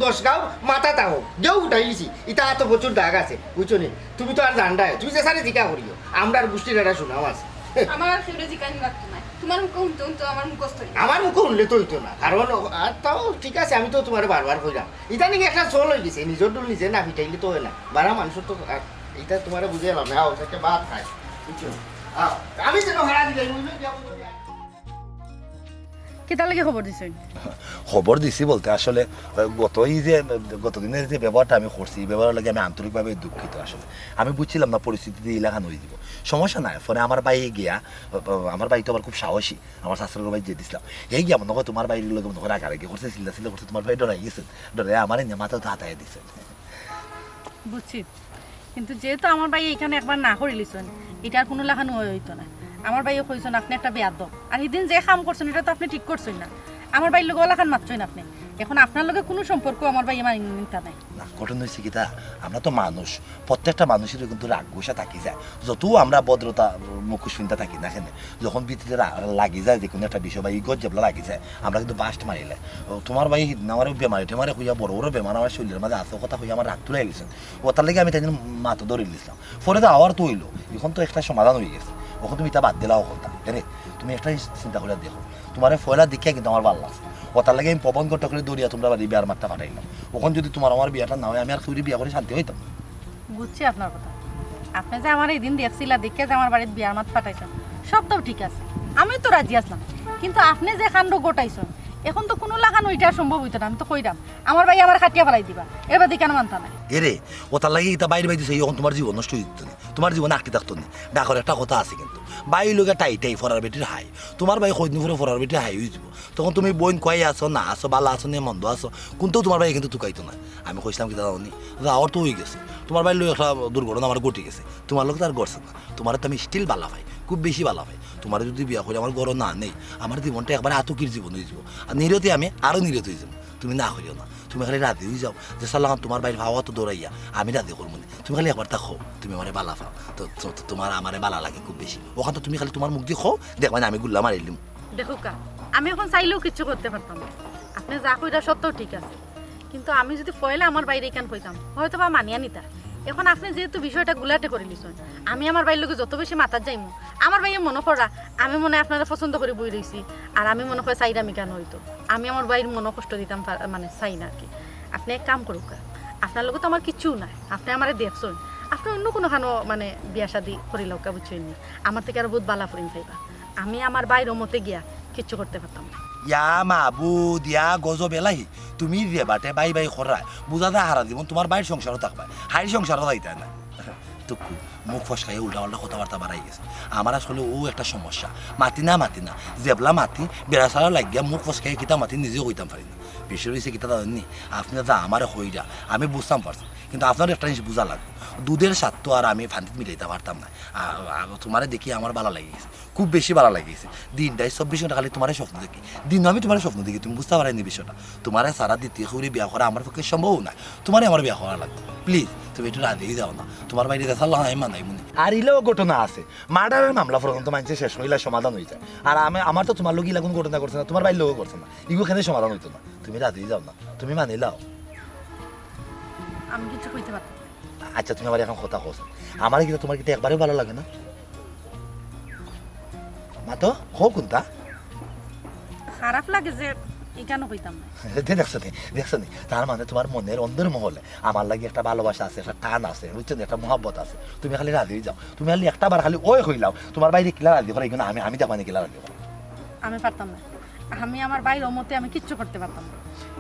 দশ গাঁও মাথা তাও। গেও উঠাই দিছি। ইতা তো প্রচুর দাগ আছে, বুঝছো নি? তুমি তো আর জানরায়, তুমি যে স্যারে জিকা করিও। আমরার গুষ্টির একটা সুনাম আছে। আমার আর কেউরে জিকানি লাগতো নায়। তোমার মুখো হুনতে হুনতে আমার মুখস্থ অই গেছে। আমার মুখো হুনলে তো অইতো না, কারণ, আর তাও ঠিক আছে, আমি তো তোমারে বারবার কইলাম। ইদানিং একটা চল অই গেছে, নিজর ডুল নিজে না ফিটাইলে তো অয় না। বারা মানুষর তো আর, ইতা তোমারে বুঝাইলাম না, আও, একটা ভাত খাই, বুঝছো? আও, আমি যেন হারা দিলে, বুঝছো? কিতার লাগি খবর দিছইন? খবর দিছি বলতে আসলে, আহ, গত এই যে, গত দিনের যে ব্যবহারটা আমি করছি, এই ব্যবহারের লাগি আমি আন্তরিকভাবে দুঃখিত আসলে। আমি বুঝছিলাম না পরিস্থিতিতে ইলাখান অই দিব। সমস্যা নাই, পরে আমার ভাই গিয়া, আহ, আমার ভাই তো আবার খুব সাহসী, আমার শাশুড়ি ভাই যে দিছিলাম, এই গিয়া মনে হয় তোমার ভাইর লগে মনে হয় রাগারাগি করছে, চিল্লা চিল্লা করছে, তোমার ভাই ডরাই গেছে, ডরে আমার এনে মাথা তো হাতায় দিছে। বুঝছি, কিন্তু যেহেতু আমার ভাই এখানে একবার না করিলিছইন, ইটার কুনু লাখান অইতো না। আমার ভাইয়ে কইছইন আপনে একটা বেয়াদব, আর হিদিন যে কাম করছইন ইটা তো আপনে ঠিক করছইন না। আমার ভাইর লগে অলাখান মাতছইন আপনে, এখন আপনার লগে কুনু সম্পর্ক আমার ভাইয়ে মানি নিতা নায়। না, ঘটনা অইছে কিতা, আমরা তো মানুষ, প্রত্যেকটা মানুষেরই কিন্তু রাগ গুসা থাকি যায়। যতও আমরা ভদ্রতা মুখোশ পিনতা থাকি না কেনে, যখন ভিতরে রা-, লাগি যায় যে কুনু একটা বিষয় বা ইগত যেবলা লাগি যায়, আমরা কিন্তু বাস্ট মারিলাই। ও, তোমার ভাই হিদিন আমার বেমারি টেমারি কইয়া বড় বড় বেমার আমার শরীরের মাঝে আছে কথা কইয়া আমার রাগ তুলাই গেছে। ও তার লাগি আমি তাইন মাতো ধরি নিছিলাম। পরে তো আবার তো অইলো, এখন তো একটা সমাধান অই গেছে। অখন তুমি ইতা বাদ দিলাও অখন তা। এরে, তুমি একটা জিনিস চিন্তা করিয়া দেখো, তোমারে পয়লা দেখিয়া কিন্তু আমার ভালা লাগছে। ও তার লাগি আমি পবন ঘটকরে ধরিয়া তোমরা বাড়ি বিয়ার মাতটা ফাটাইলাম। অখন যদি তোমার আমার বিয়াটা না অয়, আমি আর কেউরে বিয়া করি শান্তি অইতাম না। বুঝছি আপনার কথা। আপনে যে আমারে হিদিন দেখছিলা, দেখিয়া যে আমার বাড়িত বিয়ার মাত ফাটাইছইন, সব তো ঠিক আছে, আমি তো রাজি আছলাম, কিন্তু আপনে যে কাণ্ড ঘটাইছইন, এখন তো কুনু লাখান ইটা সম্ভব অইতো না। আমি তো কইরাম, আমার ভাইয়ে আমারে কাটিয়া ফালাই দিবা, এর বাদে কেনে মানতা নায়? এরে, ও তার লাগি ইতা বাইরে বাইরে দিছে, অখন তোমার জীবন নষ্ট অই দিত না, তোমার জীবন আটকি থাকতো না। ডাকর একটা কথা আছে কিন্তু, ভাইর লগে টাই টাই ফরার বেটির হাই, তোমার ভাই কয়দিন পরে ফরার বেটির হাই অই দিব। তখন তুমি বইন কই আছো, না আছো, বালা আছো নে মন্দ আছো, কুনটাও তোমার ভাই কিন্তু তুকাইতো না। আমি কইছিলাম কিতা জানো নি, যাওয়ার তো অই গেছে, তোমার ভাইর লগে একটা দুর্ঘটনা আমার ঘটি গেছে, তোমার লগে তো আর ঘটছে না। তোমারে তো আমি still বালা পাই, খুব বেশি বালা পাই। তোমারে যদি বিয়া করি আমার ঘরো না নেই, আমার জীবনটা একবারে আতকির জীবন অই যাব। আর নিরতি আমি আরো নিরতি অই যাবো। তুমি না করিও না, তুমি খালি রাজি অই যাও যে সালাম তোমার ভাইর পাওয়া তো দৌড়াইয়া আমি রাজি করবো না। তুমি খালি একবার তা কও, তুমি আমারে বালা পাও তো, তো, তো তোমার আমারে বালা লাগে খুব বেশি। অখন তো তুমি খালি তোমার মুখ দি কও, দেখবায় না আমি গুল্লা মারিলিমু। দেখউক্কা, আমি অখন চাইলেও কিচ্ছু করতে পারতাম না। আপনে যা কইরা সত্য ঠিক আছে, কিন্তু আমি যদি পয়লা আমার ভাইরে ইখান কইতাম, হয়তো বা মানিয়া নিতা। অখন আপনে যেহেতু বিষয়টা গুলাটে করিলিছইন, আমি আমার ভাইর লগে যত বেশি মাতাত যাইমু, আমার ভাইয়ে মনো কররা আমি মনে হয় আপনারে পছন্দ করি বই রইছি, আর আমি মনে হয় চাইরাম ইখান অইতো। আমি আমার ভাইর মনো কষ্ট দিতাম পার-, মানে চাই না আর কি। আপনে এক কাম করউক্কা, আপনার লগে তো আমার কিচ্ছু নাই, আপনে আমারে দেখছইন, আপনে অন্য কুনুখানো মানে বিয়া শাদি করিলাউক্কা, বুঝছইন নি? আমার থাকি আরো বউত বালা ফুরিন পাইবা। আমি আমার ভাইর অমতে গিয়া কিচ্ছু করতে পারতাম না। ইয়া মাবুদ, ইয়া গজব এলাহি, তুমি যে বাটে বাই বাই কররায়, বুঝা যায় হারা জীবন তোমার ভাইর সংসারো থাকবায়, হাইর সংসারো যাইতায় না। টুকু মুখ ফসকাইয়া উল্টা পাল্টা কথাবার্তা বাড়াই গেছে। আমার আসলে অউ একটা সমস্যা, মাতি না মাতি না, যেবলা মাতি বেড়া ছাড়া লাগিয়া মুখ ফসকাইয়া কিতা মাতি নিজেও কইতাম পারি না। বিষয় অইছে কিতা জানইন নি, আপনে যা আমারে কইরা আমি বুঝতাম পারছি, কিন্তু আপনার একটা জিনিস বুঝা লাগবো, দুধের স্বাদ তো আর আমি পানিত মিলাইতাম পারতাম না। আর, আর তোমারে দেখি আমার বালা লাগি গেছে, খুব বেশি বালা লাগি গেছে। দিনটাই চব্বিশ ঘন্টা খালি তোমারে স্বপ্ন দেখি, দিন আমি তোমারে স্বপ্ন দেখি, তুমি বুঝতা পাররায় নি বিষয়টা। তোমারে ছাড়া দ্বিতীয় কেউরে বিয়া করা আমার পক্ষে সম্ভব নায়, তোমারে আমার বিয়া করা লাগবো। Please, তুমি একটু রাজি অই যাও না, তোমার ভাইরে দেশার লাখান আমি মানাইমু নি। আর ইলাও ঘটনা আছে, মার্ডারের মামলা পর্যন্ত মানষে শেষ অইলে সমাধান অই যায়। আর আমি, আমার তো তোমার লগে ইলা কুনু ঘটনা ঘটছে না, তোমার ভাইর লগেও ঘটছে না, ইগু কেনে সমাধান অইতো না। তুমি রাজি অই যাও না, তুমি মানিলাও। আমি কিচ্ছু কইতে পারতাম না। আচ্ছা, তুমি আমারে অখন কথা কও। আমারে কিতা, তোমার কিতা একবারেও বালা লাগে না? মাতো, কও কুনটা? খারাপ লাগে যে ইখানও কইতাম না। দে, দেখছো নি, দেখছো নি? তার মানে তোমার মনের অন্দর মহলে আমার লাগি একটা ভালোবাসা আছে, একটা টান আছে, বুঝছো নি? একটা মহব্বত আছে। তুমি খালি রাজি অই যাও। তুমি খালি একটা বার খালি ওই কইলাও, তোমার ভাইরে কিলা রাজি করাইতায়, আমি, আমি দেখবানি কিলা রাজি করাই। আমি পারতাম না। আমি আমার ভাইর অমতে আমি কিচ্ছু করতে পারতাম না।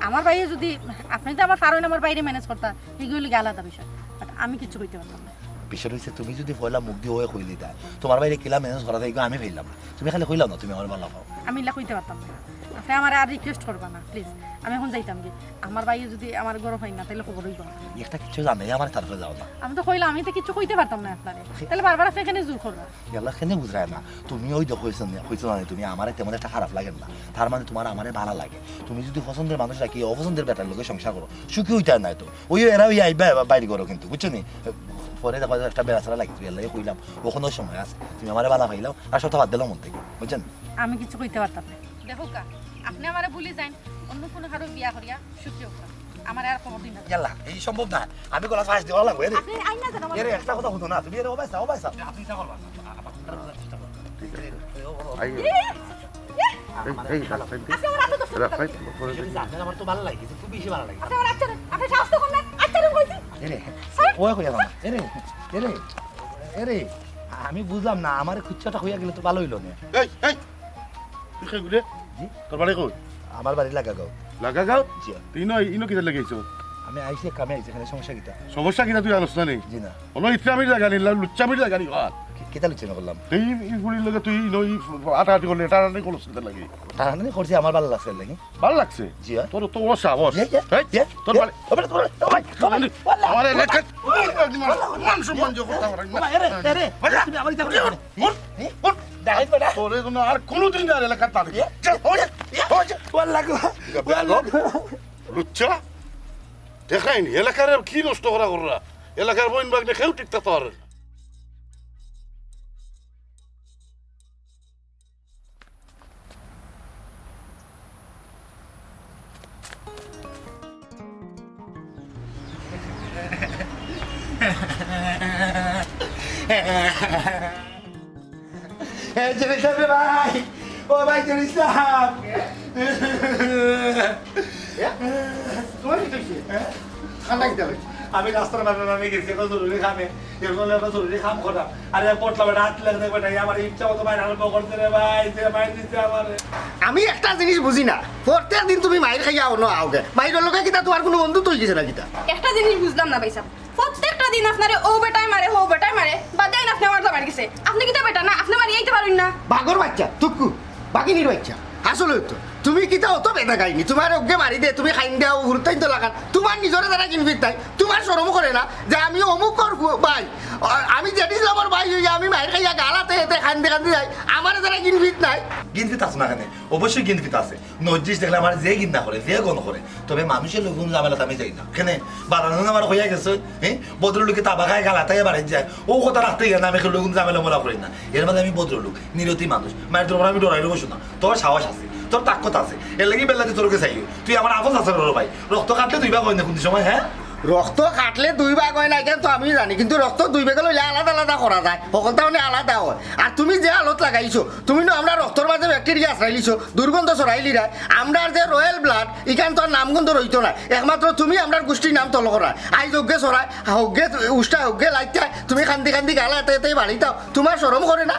আমার ভাইয়ে যদি, আপনে যদি আমার পারইন আমার ভাইরে manage করতা, ইগু অইলো গিয়া আলাদা বিষয়। But আমি কিচ্ছু কইতে পারতাম না। বিষয় অইছে, তুমি যুদি পয়লা মুখ দি অয় কইলিতায়, তুমার ভাইরে কিলা manage করা যায়, ইগু আমি পাইলাম না। তুমি খালি কইলাও না, তুমি আমারে ভালা পাও। আমি ইলা কইতে পারতাম না। আপনে আমারে আর request করবা না, please। আমি অখন যাইতামগি। আমার ভাইয়ে যুদি আমার ঘরো পাইন না, তাইলে খবর অইবো না। একটা কিচ্ছু জানাইয়া আমারে তারপরে যাও না। আমি তো কইলাম, আমি তো কিচ্ছু কইতে পারতাম না আপনারে। তাইলে বারবার আপনে কেনে জোর কররা? ইয়াল্লা, কেনে বুঝরায় না? তুমি ওই দেখো, কইছো না, কইছো না, তুমি আমারে তেমন একটা খারাপ লাগের না। তার মানে তুমার আমারে ভালা লাগে। তুমি যুদি পছন্দের মানুষ রাখি, অপছন্দের বেটার লগে সংসার করো, সুখী অইতায় নায় তো। ওই এরা ওই আইবা, আইবা বাইর করো কিন্তু, বুঝছো নি? পরে দেখো একটা বেড়াছাড়া লাগি, তুই এলাই কইলাম, অখনো সময় আছে, তুমি আমারে ভালা পাইলাও, আর সব বাদ দিলাও মন থাকি, বুঝছো নি? আমি কিচ্ছু কইতে পারতাম না। দেখউক্কা, আপনে আমারে ভুলি যাইন, অন্য কুনু কারো বিয়া করিয়া সুখী অউক্কা। আমারে আর খবর দিন না। ইয়াল্লা, এই সম্ভব না। আমি গলা ফাঁস দেওয়া লাগবো, এরে। আপনে আইন না কেন আমার এরে, লগে? একটা কথা হুনো না, তুমি এরে, ও ভাই সাব, ও ভাই সাব। আপনে ইটা করবা না। আবার তার বুঝার চেষ্টা করবা। ঠিক আছে। এরে, ও, ও, ও। আই, এই, এই, রাখ, রাখ, রাখ। আপনে আমার আত্মদর্শন রাখ, করতে রাখ, লাগেন। পরে দেখি। আপনে আমার তো ভালা লাগে, খুব বেশি ভালা লাগে। আপনে আমার আচরণ, আপনে সাহস তো কম না, আচরণ কইছি। এরে, স্যার? ও কইয়া না। এরে, এরে, এরে, আমি বুঝলাম না, আমারে কিচ্ছু একটা কইয়া গেলে তো ভালা অইলো না। এই, এই, তুই কে ঘুরে? জি? তোর বাড়ি কই? আমার বাড়ি লাগাগাঁও। লাগাগাঁও? জি। তুই ইনো, ইনো কিতার লাগি আইছো? আমি আইছি, কামে আইছি, এখানে সমস্যা কিতা? সমস্যা কিতা তুই জানোস না নি? জি না। অনো ইসলামির জাগা নি, লুচ্চামির জাগা নি, ঘর। কি-, কিতা লুচ্চামি করলাম? এই, এই বুড়ির লগে তুই ইনো ই আটাআটি করলে, টানাটানি করস কিতার লাগি? টানাটানি করছি, আমার ভালা লাগছে এর লাগি। ভালা লাগছে? জি, হ্যাঁ। তোর তো বড় সাহস। ইয়ে, ইয়ে, এই, ইয়ে, তোর ইয়ে। বাড়ি ও বেটা, তোর বাড়ি, ও ভাই, ও ভাই, আমার এলাকার মান সম্মান যে কথা বলেন না। ও ভাই, এরে, এরে, ভাই, তুমি আমার ইচ্ছা করে উঠ, উঠ, উঠ, দেখাই বেটা। তোরে যেন আর কোনোদিন আর এলাকার না দেখি। ইয়ে, চল, ওই, ওই, ওই, ওয়াল্লাহ গো, ওয়াল্লাহ গো। লুচ্চা, দেখাইনি, এলাকার আর কি নষ্ট করা কররা? এলাকার বইন ভাগ্নে কেউ ঠিক থাকতে পারে না। এ, জেরি সাব রে ভাই, ও ভাই, জেরি সাব। এ? তোমার কি হইছে? ঠান্ডা কিতা হইছে? আমি রাস্তার মাঝে নামি গেছি, একটা জরুরি কামে। এর জন্য একটা জরুরি কাম করা। আরে, পটলা বেটা, আট লাখ দেখবে না, আমার ইচ্ছা মতো বাইরে আরম্ভ করছে রে ভাই, যে মাইর দিছে আমারে। আমি একটা জিনিস বুঝি না, প্রত্যেক দিন তুমি মাইর খাইয়া অনো আওগে। মাইরর লগে কিতা তোমার কোনো বন্ধুত্ব অই গেছে না কিতা? একটা জিনিস বুঝলাম না ভাই সাব, প্রত্যেকটা দিন আপনারে ও বেটায় মারে, হো বেটায় মারে, বাদ দেন আপনে আমার জামাইর গেছে। আপনে কিতা বেটা না? আপনে মারিয়া আইতে পারইন না? বাঘর বাচ্চা, তুক্কু, বাঘিনীর বাচ্চা। আসলে তো, তুমি কিতা অত বেদা গাইনি? তোমার অগ্গে মারি দে, তুমি খাইন দেও, হুরুতাইন তো লাগান। তোমার নিজরে যারা কিনফিত নাই, তোমার শরম করে না যে আমি অমুকর ফু-, ভাই, আ-, আমি জেড ইসলামর ভাই অইয়া আমি মাইর খাইয়া গালাতে এতে খান্দি খান্দি যাই, আমারে যারা কিনফিত নাই। গিনফিত আছে না কেনে? অবশ্যই গিনফিত আছে। নজিস দেখলে আমার যে ঘিন্না করে, যে গন করে, তবে মানুষের লগে কোনো ঝামেলাত আমি যাই না। কেনে? বাজানো আমার হইয়া গেছে, হ্যাঁ? ভদ্রলোকে তাবা খায়, গালাতায় বাড়িত যায়, ও কথা রাখতে গেলে আমি কেউ লগে কোনো ঝামেলা মোলা করি না। এর মাঝে আমি ভদ্রলোক, নিরতি মানুষ, মায়ের তোর আমি ডরাইলে বসু না। তোর সাহস আছে, তোর তাকত আছে, এর লাগি বেল্লাতে তোর কাছে আইও। তুই আমার আফজ আছে রে ভাই, রক্ত কাটলে দুই ভাগ হয় না কোন সময়, হ্যাঁ? রক্ত কাটলে দুই ভাগ হয় না, ইখান তো আমি জানি, কিন্তু রক্ত দুই ভাগে লইলে আলাদা আলাদা করা যায়, হকলতা মানে আলাদা হয়। আর তুমি যে আলত লাগাইছো, তুমি না আমরা রক্তর মাঝে ব্যাকটেরিয়া আছড়াইলিছো, দুর্গন্ধ ছড়াইলিরায়। আমরার যে রয়্যাল ব্লাড, ইখান তো আর নামগন্ধ রইতো না, একমাত্র তুমি আমরার গোষ্ঠীর নাম তল করা। আইজ হগ্গে ছড়ায়, হগ্গে উষ্টা, হগ্গে লাইতায়, তুমি কান্দি কান্দি গালা এতে এতে বাড়িতাও, তোমার শরম করে না?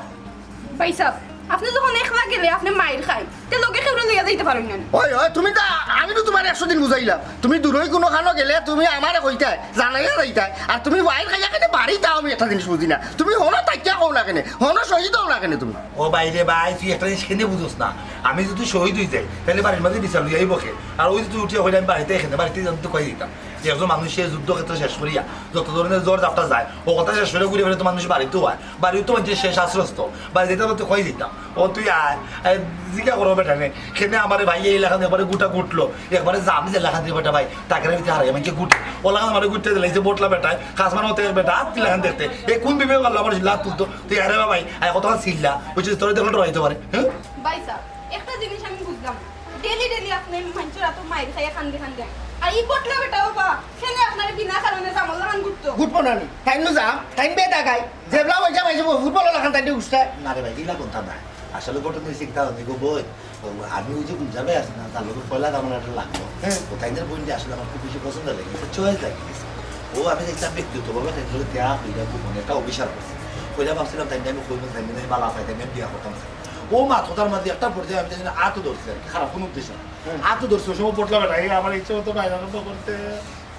ভাই সাব, আপনে যখন একলা গেলে আপনে মাইর খাইন, তে লগে কেউরে লইয়া যাইতে পারইন না নি? ওই, ওই, তুমি তো, আমি তো তোমার একশো দিন বুঝাইলাম। তুমি দূরই কোনো খানো গেলে তুমি আমারে কইতায়, জানাইয়া যাইতায়। আর তুমি মাইর খাইয়া কেনে বাড়িতাও আমি একটা জিনিস বুঝি না। তুমি হনো থাকিয়া কও না কেনে, হনো শহীদ হও না কেনে তুমি? ও ভাই রে ভাই, তুই একটা জিনিস কেনে বুঝোস না? আমি যদি শহীদ অই যাই, তাইলে বাড়ির মাঝে বিচার লইয়া আইবো কে? আর ওই যে তুই উঠিয়া কইলে আমি বাড়িতে এখানে, বাড়িতে জানতে কই দিতাম। যে একজন মানুষ সে যুদ্ধক্ষেত্রে শেষ করিয়া যত ধরনের ঝড় ঝাপটা যায়, ও কথা শেষ করে ঘুরে ফিরে তো মানুষ বাড়িতেও আয়, বাড়িও তো মানুষের শেষ আশ্রয়স্থল, বাড়ি যেতে বলতে কই দিতাম। ও তুই আয়, আয়, জিজ্ঞা করো বেটা নে, খেনে আমার ভাই এই এলাকাতে একবারে গুটা গুটলো, একবারে জাম যে এলাকাতে বেটা ভাই, তাকে আমি হারাই আমাকে গুটে, ও লাগান আমার গুটতে দিলে এই যে বোটলা বেটায়, খাসমার মতো বেটা, আর তুই লাগান দেখতে, এ কোন বিবেক আল্লাহ আমার লাভ তুলতো, তুই আরে ভাই, আয় কত চিল্লা, ওই যে তোর দেখলে ডরাইতে পারে, হ্যাঁ? ভাই সাব, একটা জিনিস আমি বুঝলাম না। ডেইলি ডেইলি আপনে মাইনষর আতো মাইর খাইয়া কান্দি কান্দি আইন। আর ই পটলা বেটাও বা, খেনে আপনারে বিনা কারণে জামল লাখান গুটতো। গুটবো না নি? তাইন নু জাম, তাইন বেদা গাই। জেবলা বইজা মাইজে ফুটবল লাখান তাইন উস্তায়। না রে ভাই, ইলা কথা না। আসলে ঘটনা হইছে কি, তার অনেক বই, ও, আমি ওই যে গুলজার ভাই আছে না, তার লগে পয়লা জামল একটা লাগলো। হ্যাঁ। ও তাইনের বইনটা আসলে আমার খুব বেশি পছন্দ লাগে, একটা চয়েস লাগে গেছে। ও আমি দেখলাম ব্যক্তিগতভাবে তাইন লগে দেয়া হইলা, খুব মনে একটা অভিশাপ আছে। পয়লা ভাবছিলাম তাইন আমি কইবো, তাইন আমি বালা পাই, তাইন আমি বিয়া করতাম চাই। ও মাত কথার মাঝে একটা পর্যায়ে আমি জানি না আতো ধরছে আর কি, খারাপ কোনো উদ্দেশ্য না। হুম। আতো ধরছে, ওই সময় পটলা বেটা, এই আমার ইচ্ছে মতো বাইরে আরম্ভ করতে।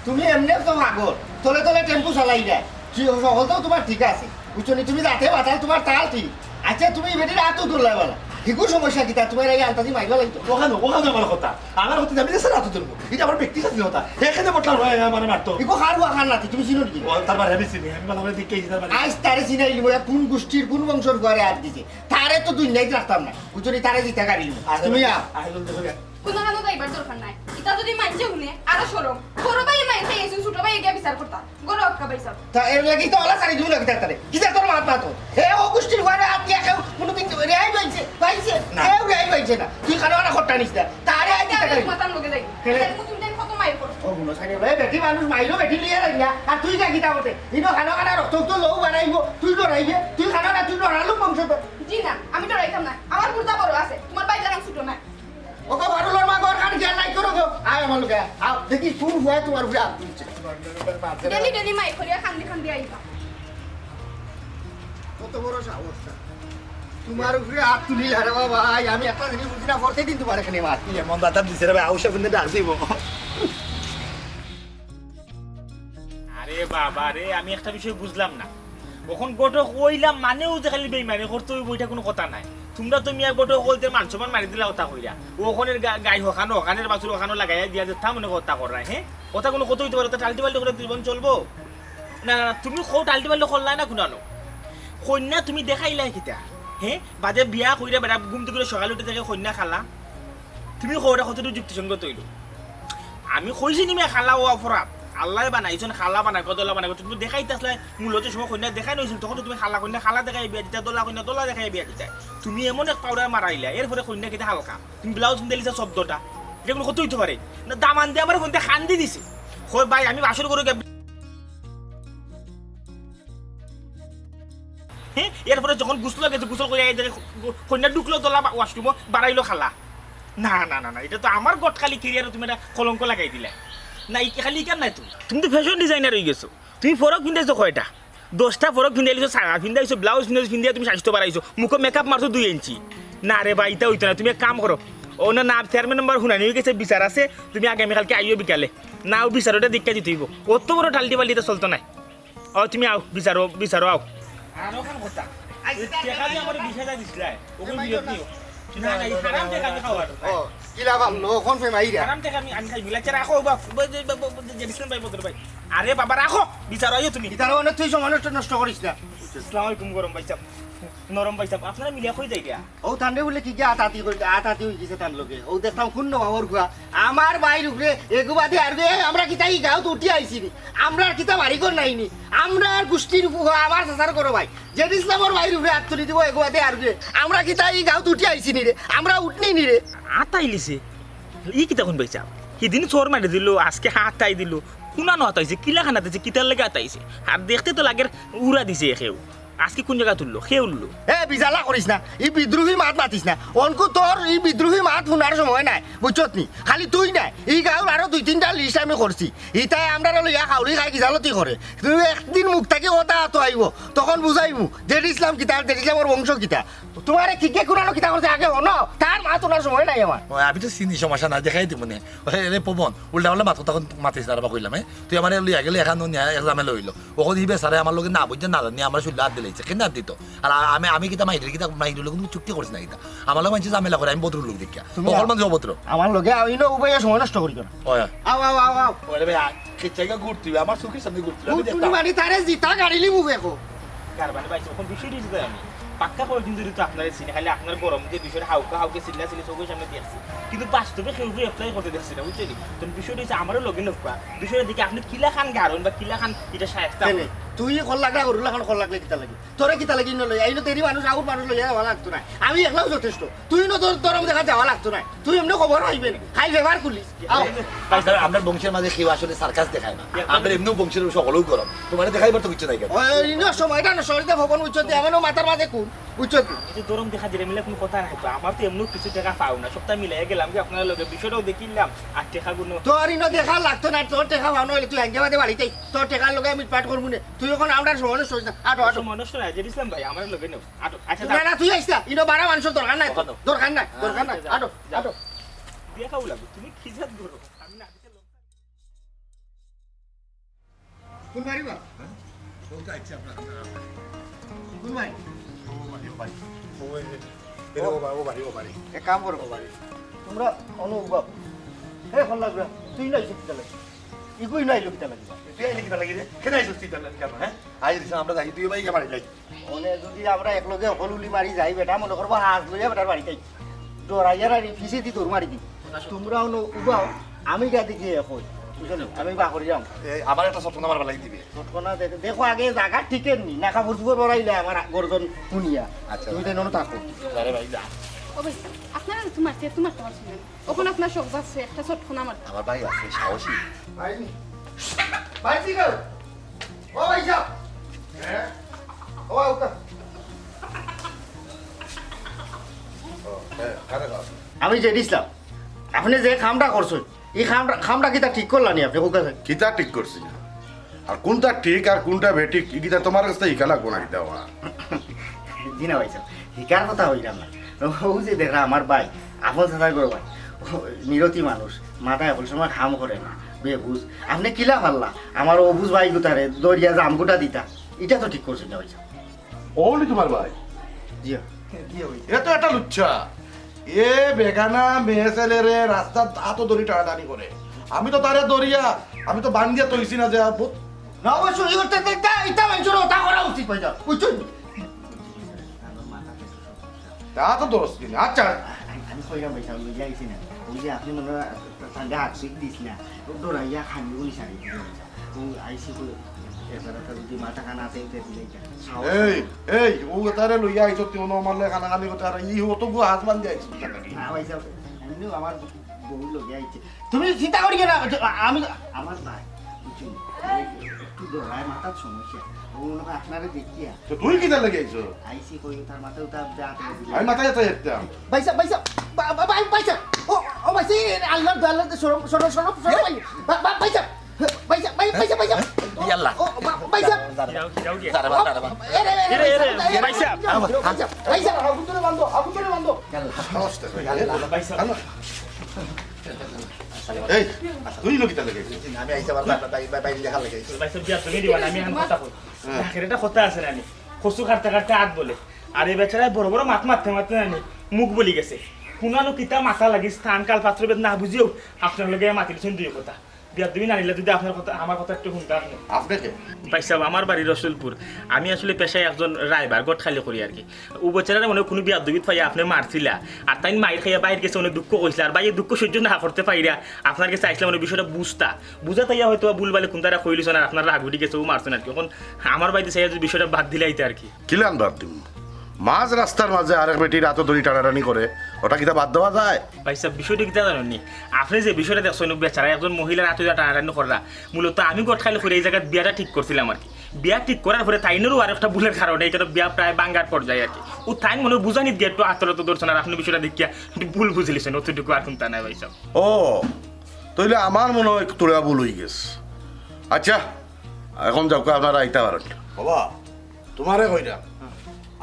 তুমি এমনি তো পাগল, তলে তলে টেম্পু চালাই যায়। কি হকল তো তুমার ঠিক আছে, বুঝছো নি? তুমি যাতে বাতাল তুমার তাল ঠিক। আচ্ছা, তুমি বেটির আতো তুললায় বালা, হিগু সমস্যা কিতা? তুমার এই আন্তাজি মাইবা লাগতো। ওখানো, ওখানো আমার কথা। আমার কথা আমি দেশে রাতো তুলবো। ইটা আমার ব্যক্তি স্বাধীনতা। এখানে বটলা রয়ে মানে মারতো। ইগো হার হুয়া খান নাতি, তুমি চিনো নি? ও, তার বাড়ি আমি চিনি, আমি ভালো করে দেখে এসেছি তার বাড়ি। আজ তারে চিনাইলিমু, ইয়া কোন গোষ্ঠীর কোন বংশর ঘরে আত দিছে। তারে তো দুনিয়াত রাখতাম না, বুঝছো নি? তারে জিতা গাড়ি। আর তুমি আ- আইলো দেখো। কুনু কানো যাইবার দরকার নাই। ইতা যুদি মানষে হুনে, আরো শরম। বড় ভাইয়ে মাইর খাইছইন, ছোট ভাইয়ে গিয়া বিচার করতা। গরু আটকা পাইছাম। তা এর লাগি তো অলা ছাড়ি দিমু না কিতা তারে। কিতা তোর মাত মাতো? হে ও গোষ্ঠীর ঘরে আত দিয়া কেউ কোনোদিন রেহাই পাইছে? পাইছে? না। কেউ রেহাই পাইছে না। তুই খানো খানো খট্টা নিস না। তারে আই দিতে পারি। মাতার লগে যাই। কেনে? তুমি দিন কত মাইর করো। ও গুলো ছাড়ি রে, বেটি মানুষ মাইরো বেটি লিয়ে যাই না। আর তুই যা কিতা করতে? ইনো খানো খানো রক্ত তো লৌ বাড়াইবো। তুই ডরাইবে। তুই খানো না তুই ডরালু বংশ তো। জি না, আমি ডরাইতাম না। আমার বুর্দা বড় আছে। তুমার ভাইর লাখান ছোট না। ওগো, ফারুলর মা, ঘর খান খেয়াল নাই করো গো। আয় আমার লগে, আয়। আও, দেখি কোন হুয়ায় তুমার উপরে আত তুলছে। ডেলি ডেলি মাইর করিয়া কান্দি কান্দি আইবা। কত বড় সাহস তার। তুমার উপরে আত তুলিলা রে বাবা, আই, আমি একটা জিনিস বুঝি না, প্রত্যেক দিন তুমার এখানে মার। কি এমন দাতা দিছে রে ভাই, আউশা ফোন ডাক দিব। আরে বাবা রে, আমি একটা বিষয় বুঝলাম না। অখন ঘটক অইলাম মানেউ যে খালি বেইমানি করতে অইবো, ইটা কুনু কথা নায়। তুমরা তো মিয়া ঘটক অকলতে মান সম্মান মারি দিলা অতা কইরা। অউ অখনর গা-, গাই হকানো, হকানর বাছুর হকানো লাগাইয়া দিয়া যে তা মনে কথা কর নাই, হে? অতা কুনু কথা অইতে পারে, অতা টাল্টি-বাল্টি করিয়া জীবন চলবো? না, না, না, তুমি কও টাল্টি-বাল্টি করলায় না কুনানো। কইন্যা তুমি দেখাইলায় কিতা? হে? বাদে বিয়া কইরা বেটা ঘুম থাকি উঠি সকালে উঠি দেখে কইন্যা কালা। তুমি কও ইটা কতটুকু যুক্তিসঙ্গত অইলো? আমি কইছি নি মিয়া কালা অউ অপরাধ? আল্লায় বানাইছইন, কালা বানাইবা, ধলা বানাইবা, তুমি দেখাইতাছলায়, মূলত সময় কইন্যা দেখাইন অইছিল, তখন তো তুমি কালা কইন্যা কালা দেখাইয়া বিয়া দিতায়, ধলা কইন্যা ধলা দেখাইয়া বিয়া দিতায়। তুমি এমন এক পাউডার মারাইলায়, এরপরে কইন্যা কিতা হালকা? তুমি ব্লাউজ পিন্দাইলিছো চৌদ্দটা, ইটা কুনু কথা অইতে পারে? না, দামান দিয়া আমারে কইন্যা কান্দি দিছে, কয়, "ভাই, আমি বাসর ঘরো গিয়া" হে, এরপরে যখন গোসল গেছে, গোসল করিয়া এই দেখে কইন্যা ঢুকলো ধলা বা-, ওয়াশরুমো, বারাইলো কালা। না, না, না, না, ইটা তো আমার ঘটকালি ক্যারিয়ারো তুমি একটা কলঙ্ক লাগাই দিলায়। না, ই-, খালি ইখান নায় তো। তুমি তো ফ্যাশন ডিজাইনার অইগেছো। তুমি ফরক পিন্দাইছো কয়টা? দশটা ফরক পিন্দাইলিছো, সায়া পিন্দাইছো, ব্লাউজ পিন্দাইছো, পিন্দাইয়া তুমি স্বাস্থ্য বাড়াইছো। মুখো মেকআপ মারছো দুই ইঞ্চি। না রে ভাই, ইতা অইতো নায়। তুমি এক কাম করো। অউ না, না, চেয়ারম্যান মেম্বার হুনানি অইগেছে, বিচার আছে। তুমি আগামীকালকে আইও বিকালে। না, অউ বিচার অটা দেখিয়া দিতে অইবো। অত বড় টাল্টি-বাল্টি ইতা চলতো নায়। ও, তুমি আও, বিচারো, বিচারো আও। আর অখান কথা। এই টেকা দিয়া আমারে বিশ হাজার দিছলায়, অগুন ফেরত নিও। না, না, এই হারাম টেকা আমি খাওয়ার। ও, কিলা ভালো, অখন ফেমাইরা। হারাম টেকা আমি, আমি খাই মিলাইছে, রাখো, বা, বা, যে, বা, বা, যে, যে, বিষ্ণু ভাই, বদর ভাই। আরে বাবা, রাখো, বিচারো আইও তুমি। ইতার মানে তুই সময় নষ্ট, নষ্ট করিস না। আসসালামু আলাইকুম, গরম ভাই সাহেব। নরম ভাই সাহেব, আপনারা মিলিয়া কই যাইরা? ও তানরে বুলে কি গিয়া আতাতি করি, আতাতি অই গেছে তান লগে। ও দেখতাম কোন নবাবর গুয়া। আমার ভাইর উপরে এগুবাদে আর বে, আমরা কিতা ই গাঁওত উঠি আইছি নি? আমরার কিতা বাড়িঘর নাই নি? আমরার গোষ্ঠীর উপর, আমার চাচার করো ভাই। জেড ইসলামর ভাইর উপরে আত তুলি দিব এগুবাদে আর বে। আমরা কিতা ই গাঁওত উঠি আইছি নি রে? আমরা উঠনি নি রে? আতাইলিছে? ই কিতা কোন ভাই সাহেব? হিদিন চোর মারি দিল, আজকে হাতাই দিল। কুনানো আতাইছে, কিলাখান আতাইছে, কিতার লাগি আতাইছে? আর দেখতে তো লাগের উড়া দিছে কেউ। আজকে কোন জাগা তুললো? কে উঠলো? এ, বিজালা করিস না। ই বিদ্রোহী মাত মাতিস না। অনকু তোর ই বিদ্রোহী মাত হুনার সময় নাই, বুঝছত নি? খালি তুই নায়, ই গাঁওর আরো দুই তিনটা লিস্ট আমি করছি। ইতায় আমরারে লইয়া খাউরি খাই গিজালতি করে। তুই একদিন মুখ থাকি কথা আতো আইবো, তখন বুঝাইমু জেড ইসলাম কিতা, জেড ইসলামর বংশ কিতা। তুমারে কিগে কুনানো কিতা করছে আগে হুনো, তার মাত হুনার সময় নাই আমার। ও, আমি তো চিনি, সমস্যা নাই, দেখাই দিব নে। ওই, রে পবন, উল্টা পাল্টা মাত কথা মাতিস না, রে বা কইলাম, এ? তুই আমারে লইয়া গেলে এখান নিয়া এক ঝামেলা অইলো। অখন ই বেচারায় আমার লগে না বুঝে না জানি আমার শরীরে আত দিলাইছে। কেনে আত দিত? আর আ-, আমি, আমি কিতা মাইরের কিতা, মাইরের লগে কুনু চুক্তি করছি না কিতা? আমার লগে মানষে ঝামেলা করে, আমি ভদ্র লোক দেখিয়া। তুমি অকল মানুষ অভদ্র। আমার লগে আও, ইনো উবাইয়া সময় নষ্ট করিও না। ওই। আও, আও, আও, আও। ওরে ভাই, আ, কিচ্ছা ইগা ঘুরতে অইবো, আমার চোখের সামনে ঘুরতে অইবো, আমি ও, তুমি দেখতাম। মানে তারে জিতা গাড়ি লিমু বেকো। কার মানে ভাই, অখন বিষয়টা হইছে আমি পাক্কা কয়েকদিন ধরি তো আপনারে চিনি, খালি আপনার গরম যে বিষয়টা হাউকা হাউকে চিল্লা চিল্লি চোখের সামনে দেখছি, কিন্তু বাস্তবে কেউ কেউ অ্যাপ্লাই করতে দেখছি না, বুঝছইন নি? তো বিষয়টা হইছে আমারও লগে নৌকা, বিষয়টা দেখি আপনি কিলাখান গারন বা কিলাখান ইটা শায়েস্তা কেনে? তুই কল লাগলা, গরু লাখান কল লাগলে কিতা লাগি? তোরে কিতা লাগি ইনো লইয়া? ইনো দেরি মানুষ, আউর মানুষ লইয়া যাওয়া লাগতো না। আমি একলাও যথেষ্ট। তুই ইনো তোর দরম দেখা যাওয়া লাগতো না। তুই এমনে খবর পাইবে না। খাই ব্যবহার করলিস। আও। আপনার, আপনার বংশের মাঝে কেউ আসলে সার্কাস দেখায় না। আপনার এমনেও বংশের সকলেও গরম। তোমারে দেখাইবার তো কিচ্ছু নাই কেন? ওই, ওই, ইনো সময়টা না, শরীরে ভবন উচ্চতে, এমনও মাথার মাঝে কোন উচ্চতে। এই যে দরম দেখা দিলে মিলে কোনো কথা নাই তো। আমার তো এমনেও কিছু টেকা পাও না। সপ্তাহ মিলাই গেলাম কি আপনার লগে বিষয়টাও দেখিলাম। আর টেকাগুলো তোর ইনো দেখা লাগতো না, তোর টেকা পাওনা হইলে তুই আঙ্গে বাদে বাড়িতেই। তোর টেকার লগে আমি পাঠ করবো না। তুই এখন আমরার সময় নষ্ট করিস না। আটো, আটো। সময় নষ্ট না, জেড ইসলাম ভাই, আমার লগে নেও। আটো, আচ্ছা, না, না, তুই আইস না। ইনো বাড়া মানুষের দরকার নাই তো। দরকার নাই, দরকার নাই। আটো, আটো। বিয়া খাবো লাগবে। তুমি কি জাত গরু? আমি না দিতে লোক কোন বাড়ি বা? কোন ভাই? ও ভাই, ও ভাই। ও ভাই, ও ভাই। এক কাম করো, ও ভাই। তোমরা অনু উবাও। হে, খল্লা গুড়া, তুই নাই সত্যি তাহলে। ইগুই নাই লোক তাহলে। তুই আইলি কিতা লাগি রে? কেন আইছস তুই তাহলে? কেন, হ্যাঁ? আই দিছে, আমরা যাই, তুই ভাই কে বাড়ি যাই। মানে যদি আমরা একলগে হলুলি মারি যাই, বেটা মনে করবো হাত লইয়া বেটার বাড়িতে। ডরাইয়ার আর পিছে দি দৌড় মারি দি। তোমরা অনু উবাও, আমি গা দেখি এখন। বুঝছো নি? আমি বা করি যাও। এই, আবার একটা সটকনা মারবা লাগি দিবে। সটকনা দেখো, দেখো আগে জাগা ঠিক নি। না কাপড় চোপড় বড়াইলে আমার গর্দন হুনিয়া। আচ্ছা। তুমি তাই নন থাকো। আরে ভাই, যা। ও ভাই, আপনারা তো মারছে, তোমার তোমার শুনেন। ওখানে আপনার শখ যাচ্ছে, একটা সটকনা মার। আমার ভাই আছে, সাহসী। ভাই, ভাই, ঠিক আছে। ও ভাই, যাও। হ্যাঁ? ও, ওকে। ও, হ্যাঁ, কারে যাও? আমি জেড ইসলাম। আপনি যে কামটা করছেন, এই কামটা, কামটা কিতা ঠিক করলা নি আপনি? ওকে। কিতা ঠিক করছি না? আর কোনটা ঠিক আর কোনটা বেঠিক, ই কিতা তোমার কাছে হিকা লাগবো না কিতা ওরা? জি না ভাই সাহেব, হিকার কথা হইলাম না। ও যে দেখরা আমার ভাই, আপন চাচার ঘর ভাই, ও নিরতি মানুষ, মাথায় এখন সময় কাম করে না, বেবুঝ। আপনি কিলা পারলা আমার অবুঝ ভাই গুতারে দরিয়া জামগুটা দিতা, এটা তো ঠিক করছেন না ভাই সাহেব। ওলি তোমার ভাই? জি, জি ভাই। এ তো একটা লুচ্ছা। এ বেগানা মেয়ে ছেলেরে রাস্তাত আতো ধরি টানাটানি করে। আমি তো তারে ধরিয়া, আমি তো বান্ধিয়া তইছি না যে আর ভূত। না অবশ্য, এই করতে, এটা, এটা মানুষের ওটা করা উচিত ভাই সাহেব, বুঝছেন? তা তো দোষ দিন। আচ্ছা। আমি, আমি কইলাম ভাই সাহেব, লইয়া আইছি না। ওই যে আপনি মনে হয় ঠান্ডা হাত দিস না, ও ডরাইয়া খানি উনি সারি দিল। ও আইসি কই, এছাড়া তো যদি মাথা খানা আছে, এটা দিলে এটা। সাহস এই, এই, ও তারে লইয়া আইছো, তুই অনো আমার লগে কানাকানি করতে, আর ই অত গু হাত বান্ধি আইছো। না, ভাই সাহেব, এমনিও আমার বউ লগে আইছে। তুমি চিন্তা করিও না, আমি, আমার ভাই, বুঝছো? একটু ডরায়, মাথার সমস্যা। ও মনে হয় আপনারে দেখিয়া। তো তুই কিতা লাগি আইছো? আইসি কই, তার মাথায় উঠা দাঁত। আমি মাথায় যাই একটা। ভাই সাহেব, ভাই সাহেব, বা-, বা-, ভাই, ভাই সাহেব, ও, ও ভাই সাহেব, আল্লাহর দোয়া, আল্লাহর দোয়া, সরো, সরো, সরো, সরো, ভাই। বা-, বা-, ভাই সাহেব, ভাই সাহেব, ভাই, ভাই সাহেব, ভাই সাহেব। ইয়াল্লা। ও, বা-, ভাই সাহেব। দাঁড়া, দাঁড়া, দাঁড়া। এ রে, এ রে, এ রে, এ রে, ভাই সাহেব। ভাই সাহেব, ভাই সাহেব। আগুন ধরে বান্ধো, আগুন ধরে বান্ধো। ইয়াল্লা। সাহস তো ভাই। ইয়াল্লা, ভাই সাহেব। এই, তুই লোক কিতা লাগে? আমি আইসা আবার ভাই, ভাই, ভাই, ভাই, দেখা লাগে। ভাই সাহেব, বিয়া তুমি দিবা না, আমি এখন কথা কই। হ্যাঁ। দেখেন, এটা কথা আছে না নি? কচু কাটতে কাটতে আত বলে। আর এই বেচারায় বড় বড় মাত মারতে মারতে জানি মুখ বলি গেছে। কুনানো কিতা মাথা লাগি স্থান কাল পাত্র ভেদ না বুঝিও আপনার লগে মাতিলছেন দুই কথা। বিয়াদবি না নিলে যদি আপনার কথা, আমার কথা একটু শুনতে আপনি। আপনি কে? ভাই সাহেব, আমার বাড়ি রসুলপুর। আমি আসলে পেশায় একজন রাইবার, গট খালি করি আর কি। ও বেচারারে মনে হয় কোনো বিয়াদবিত পাইয়া আপনি মারছিলা। আর তাই মাইর খাইয়া বাইর গেছে, অনেক দুঃখ কইছিল। আর ভাই এই দুঃখ সহ্য না করতে পাইরা আপনার কাছে আইসলাম, মানে বিষয়টা বুঝতা। বুঝা তাইয়া হয়তো বা ভুলভালে কোনটা কইলিছ না, আপনার রাগ উঠি গেছে, ও মারছে না আর কি। এখন আমার বাড়িতে চাইয়া যদি বিষয়টা বাদ দিলাইতে আর কি। কিলান বাদ দিমু? মাঝ রাস্তার মাঝে আরেক বেটির আতো ধরি টানাটানি করে, ওটা কিতা বাদ দেওয়া যায়? ভাই সাহেব, বিষয়টা কিতা জানেন নি? আপনি যে বিষয়টা দেখছেন, ও বেচারা একজন মহিলার আতো ধরি টানাটানি কররা, মূলত আমি গটখালি করে এই জায়গায় বিয়াটা ঠিক করছিলাম আর কি। বিয়া ঠিক করার পরে তাইনেরও আর একটা ভুলের কারণে এটা বিয়া প্রায় ভাঙ্গার পর্যায়ে আর কি। ও তাই মনে হয় বুঝানিত গিয়া একটু আত্মরত ধরছেন, আর আপনি বিষয়টা দেখিয়া একটু ভুল বুঝিলিছেন, অতটুকু আর কোনটা নাই ভাই সাহেব। ও, তাইলে আমার মনে হয় একটু তোরা ভুল হয়ে গেছে। আচ্ছা, এখন যাও, আপনারা আইতা পারেন। বাবা, তোমারে কইরা,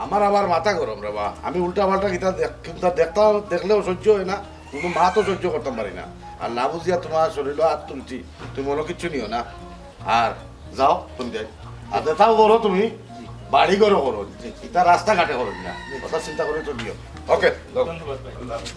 আমার আবার মাথা গরম রে বা। আমি উল্টা পাল্টা কিতা দেখ-, কিতা দেখতাম, দেখলেও সহ্য হয় না, কিন্তু মাতও সহ্য করতাম পারি না। আর না বুঝিয়া তোমার শরীরও হাত তুলছি, তুমি মনে কিচ্ছু নিও না। আর যাও, তুমি যাই। আর যেটাও করো তুমি, বাড়ি ঘরো করো, এটা রাস্তাঘাটে করো না। কথা চিন্তা করে তো দিও। ওকে, যাও। ধন্যবাদ ভাই। আল্লাহ হাফেজ।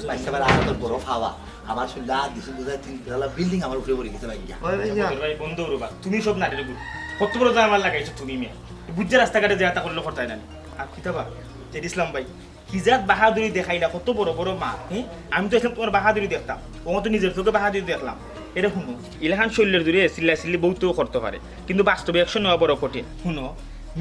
ভাই সাহেব, আর তো বড় ফাওয়া। আমার শরীরে হাত দিছে, বুঝায় তিন তলা বিল্ডিং আমার উপরে পড়ে গেছে ভাই। ওই ভাই, যা। ভাই, বন্ধ করো বা। তুমি সব নাটক গুলো। কত বড় জামাল লাগাইছো তুমি মিয়া। বুঝছে রাস্তাঘাটে যে আতা করলে করতাই না। আর কিতা বা? জেড ইসলাম ভাই, কি জাত বাহাদুরি দেখাইলা, কত বড় বড় মাত, হ্যাঁ? আমি তো এখন তোমার বাহাদুরি দেখতাম। ও তো নিজের চোখে বাহাদুরি দেখলাম। এটা শুনো, ইলাখান শরীরের দূরে চিল্লা চিল্লি বউতেও করতে পারে, কিন্তু বাস্তবে action নেওয়া বড় কঠিন। শুনো,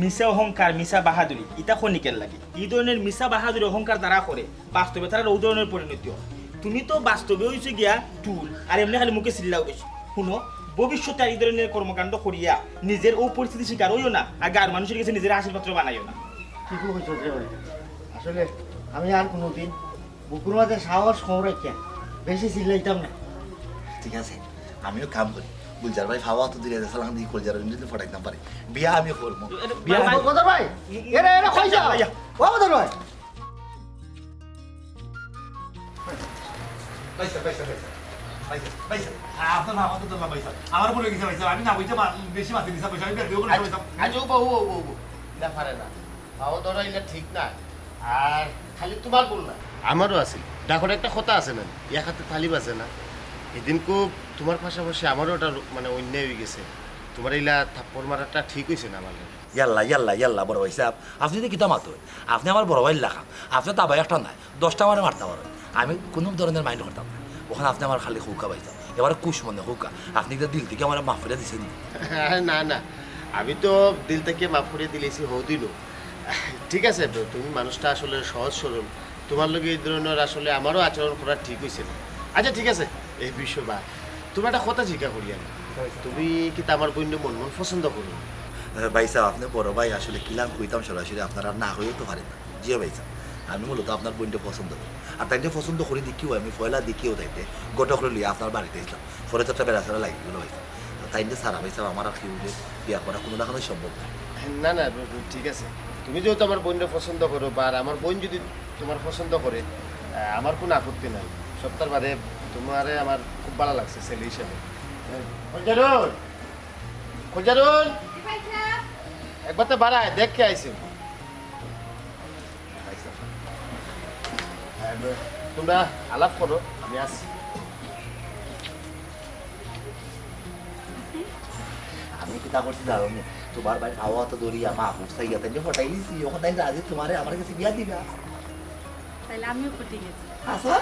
মিছা অহংকার, মিছা বাহাদুরি, ইটা ক্ষণিকের লাগে। ই ধরনের মিছা বাহাদুরি অহংকার যারা করে, বাস্তবে তারা ও ধরনের পরিণতি হয়। তুমি তো বাস্তবে হইছো গিয়া টুল, আর এমনি খালি মুখে চিল্লাও বেশি। শুনো, ভবিষ্যতে আর এই ধরনের কর্মকাণ্ড করিয়া নিজের ও পরিস্থিতি শিকার হইও না, আর গাঁর মানুষের কাছে নিজের হাসির পাত্র বানাইও না। ঠিকই কইছস রে ভাই। আসলে আমি আর কোনোদিন বুকুর মাঝে সাহস কম রাখিয়া বেশি চিল্লাইতাম না। ঠিক আছে, আমিও কাম করি। গুলজার ভাই ফাওয়া তো দূরে আছে, সালাম দিয়ে গুলজার ভাই যদি ফটাইতাম পারি। বিয়া আমি করবো। বিয়া আমি ও বদর ভাই, এরে, এরে, কই যাও? ও বদর ভাই। পয়সা, পয়সা, পয়সা। ভাইসাব, ভাইসাব, আপনার মা কত দরকার ভাইসাব? আমার ভুল অই গেছে ভাইসাব, আমি না বুঝতে মা-, বেশি মাতি দিছি ভাইসাব, আমি বের করে আচ্ছা, ভাইসাব। আচ্ছা, উবা, উবা, উবা, উবা। না পারে না। পাও ধরা ইলা ঠিক না। আর খালি তোমার ভুল না। আমারও আছিল। ডাকর একটা কথা আছে না, এক হাতে তালি বাজে না। এদিনকু তোমার পাশাপাশি আমারও ওটা মানে অন্যায় অই গেছে। তোমার ইলা থাপ্পড় মারাটা ঠিক অইছে না আমার লাগে। ইয়াল্লা, ইয়াল্লা, ইয়াল্লা, বড় ভাইসাব, আপনি তো কিতা মাতইন? আপনি আমার বড় ভাইর লাখান। আপনি তো আবার একটা নায়, দশটা আমারে মারতা পারইন। আমি কুনু ধরনের mind করতাম না। অখন আপনি আমার খালি কউক্কা ভাইসাব। এবারে খুশ মনে কউক্কা। আপনি কিতা দিল থাকি আমারে মাফ করি দিছইন নি? না, না। আমি তো দিল থাকি মাফ করি দিলাইছি হউ দিনউ। ঠিক আছে, তো তুমি মানুষটা আসলে সহজ সরল। তোমার লগে এই ধরনের আসলে আমারও আচরণ করা ঠিক অইছে না। আচ্ছা, ঠিক আছে, এই বিষয় বাদ। তোমার একটা কথা জিজ্ঞাসা করি আমি। তুমি কিতা আমার বইনরে মনে মনে পছন্দ করো? আহ, ভাইসাব, আপনি বড় ভাই, আসলে কিলান কইতাম সরাসরি, আপনারে না কইয়াও তো পারি না। জি ভাইসাব, আমি মূলত আপনার বইনরে পছন্দ করি। আর তাইনরে পছন্দ করি দেখিয়াউ, আমি পয়লা দেখিয়াউ তাইনরে, ঘটকরে লইয়া আপনার বাড়িত আইছলাম। পরে তো একটা বেড়াছেড়া লাগি গেল ভাইসাব। তো তাইনরে ছাড়া ভাইসাব আমার আর কেউরে বিয়া করা কুনু লাখানউ সম্ভব না। না, না, ঠিক আছে। তুমি যেহেতু আমার বইনরে পছন্দ করো, বা আর আমার বইন যদি তোমার পছন্দ করে, আহ, আমার কুনু আপত্তি নাই। সবতার বাদে তোমারে আমার খুব ভালা লাগছে ছেলে হিসাবে। খোঁজারুল, খোঁজারুল, একবার তো বাড়ায়, দেখ কে আইছে। তোমরা আলাপ করো, আমি আসি। আমি কিতা করছি জানো নি? তোমার ভাইর পাও তো ধরিয়া মাফ চাইয়া তাইনরে পটাই দিছি, অখন তাইন রাজি তোমারে আমার গেছে বিয়া দিবা। তাইলে আমিও পটি গেছি। আচ্ছা।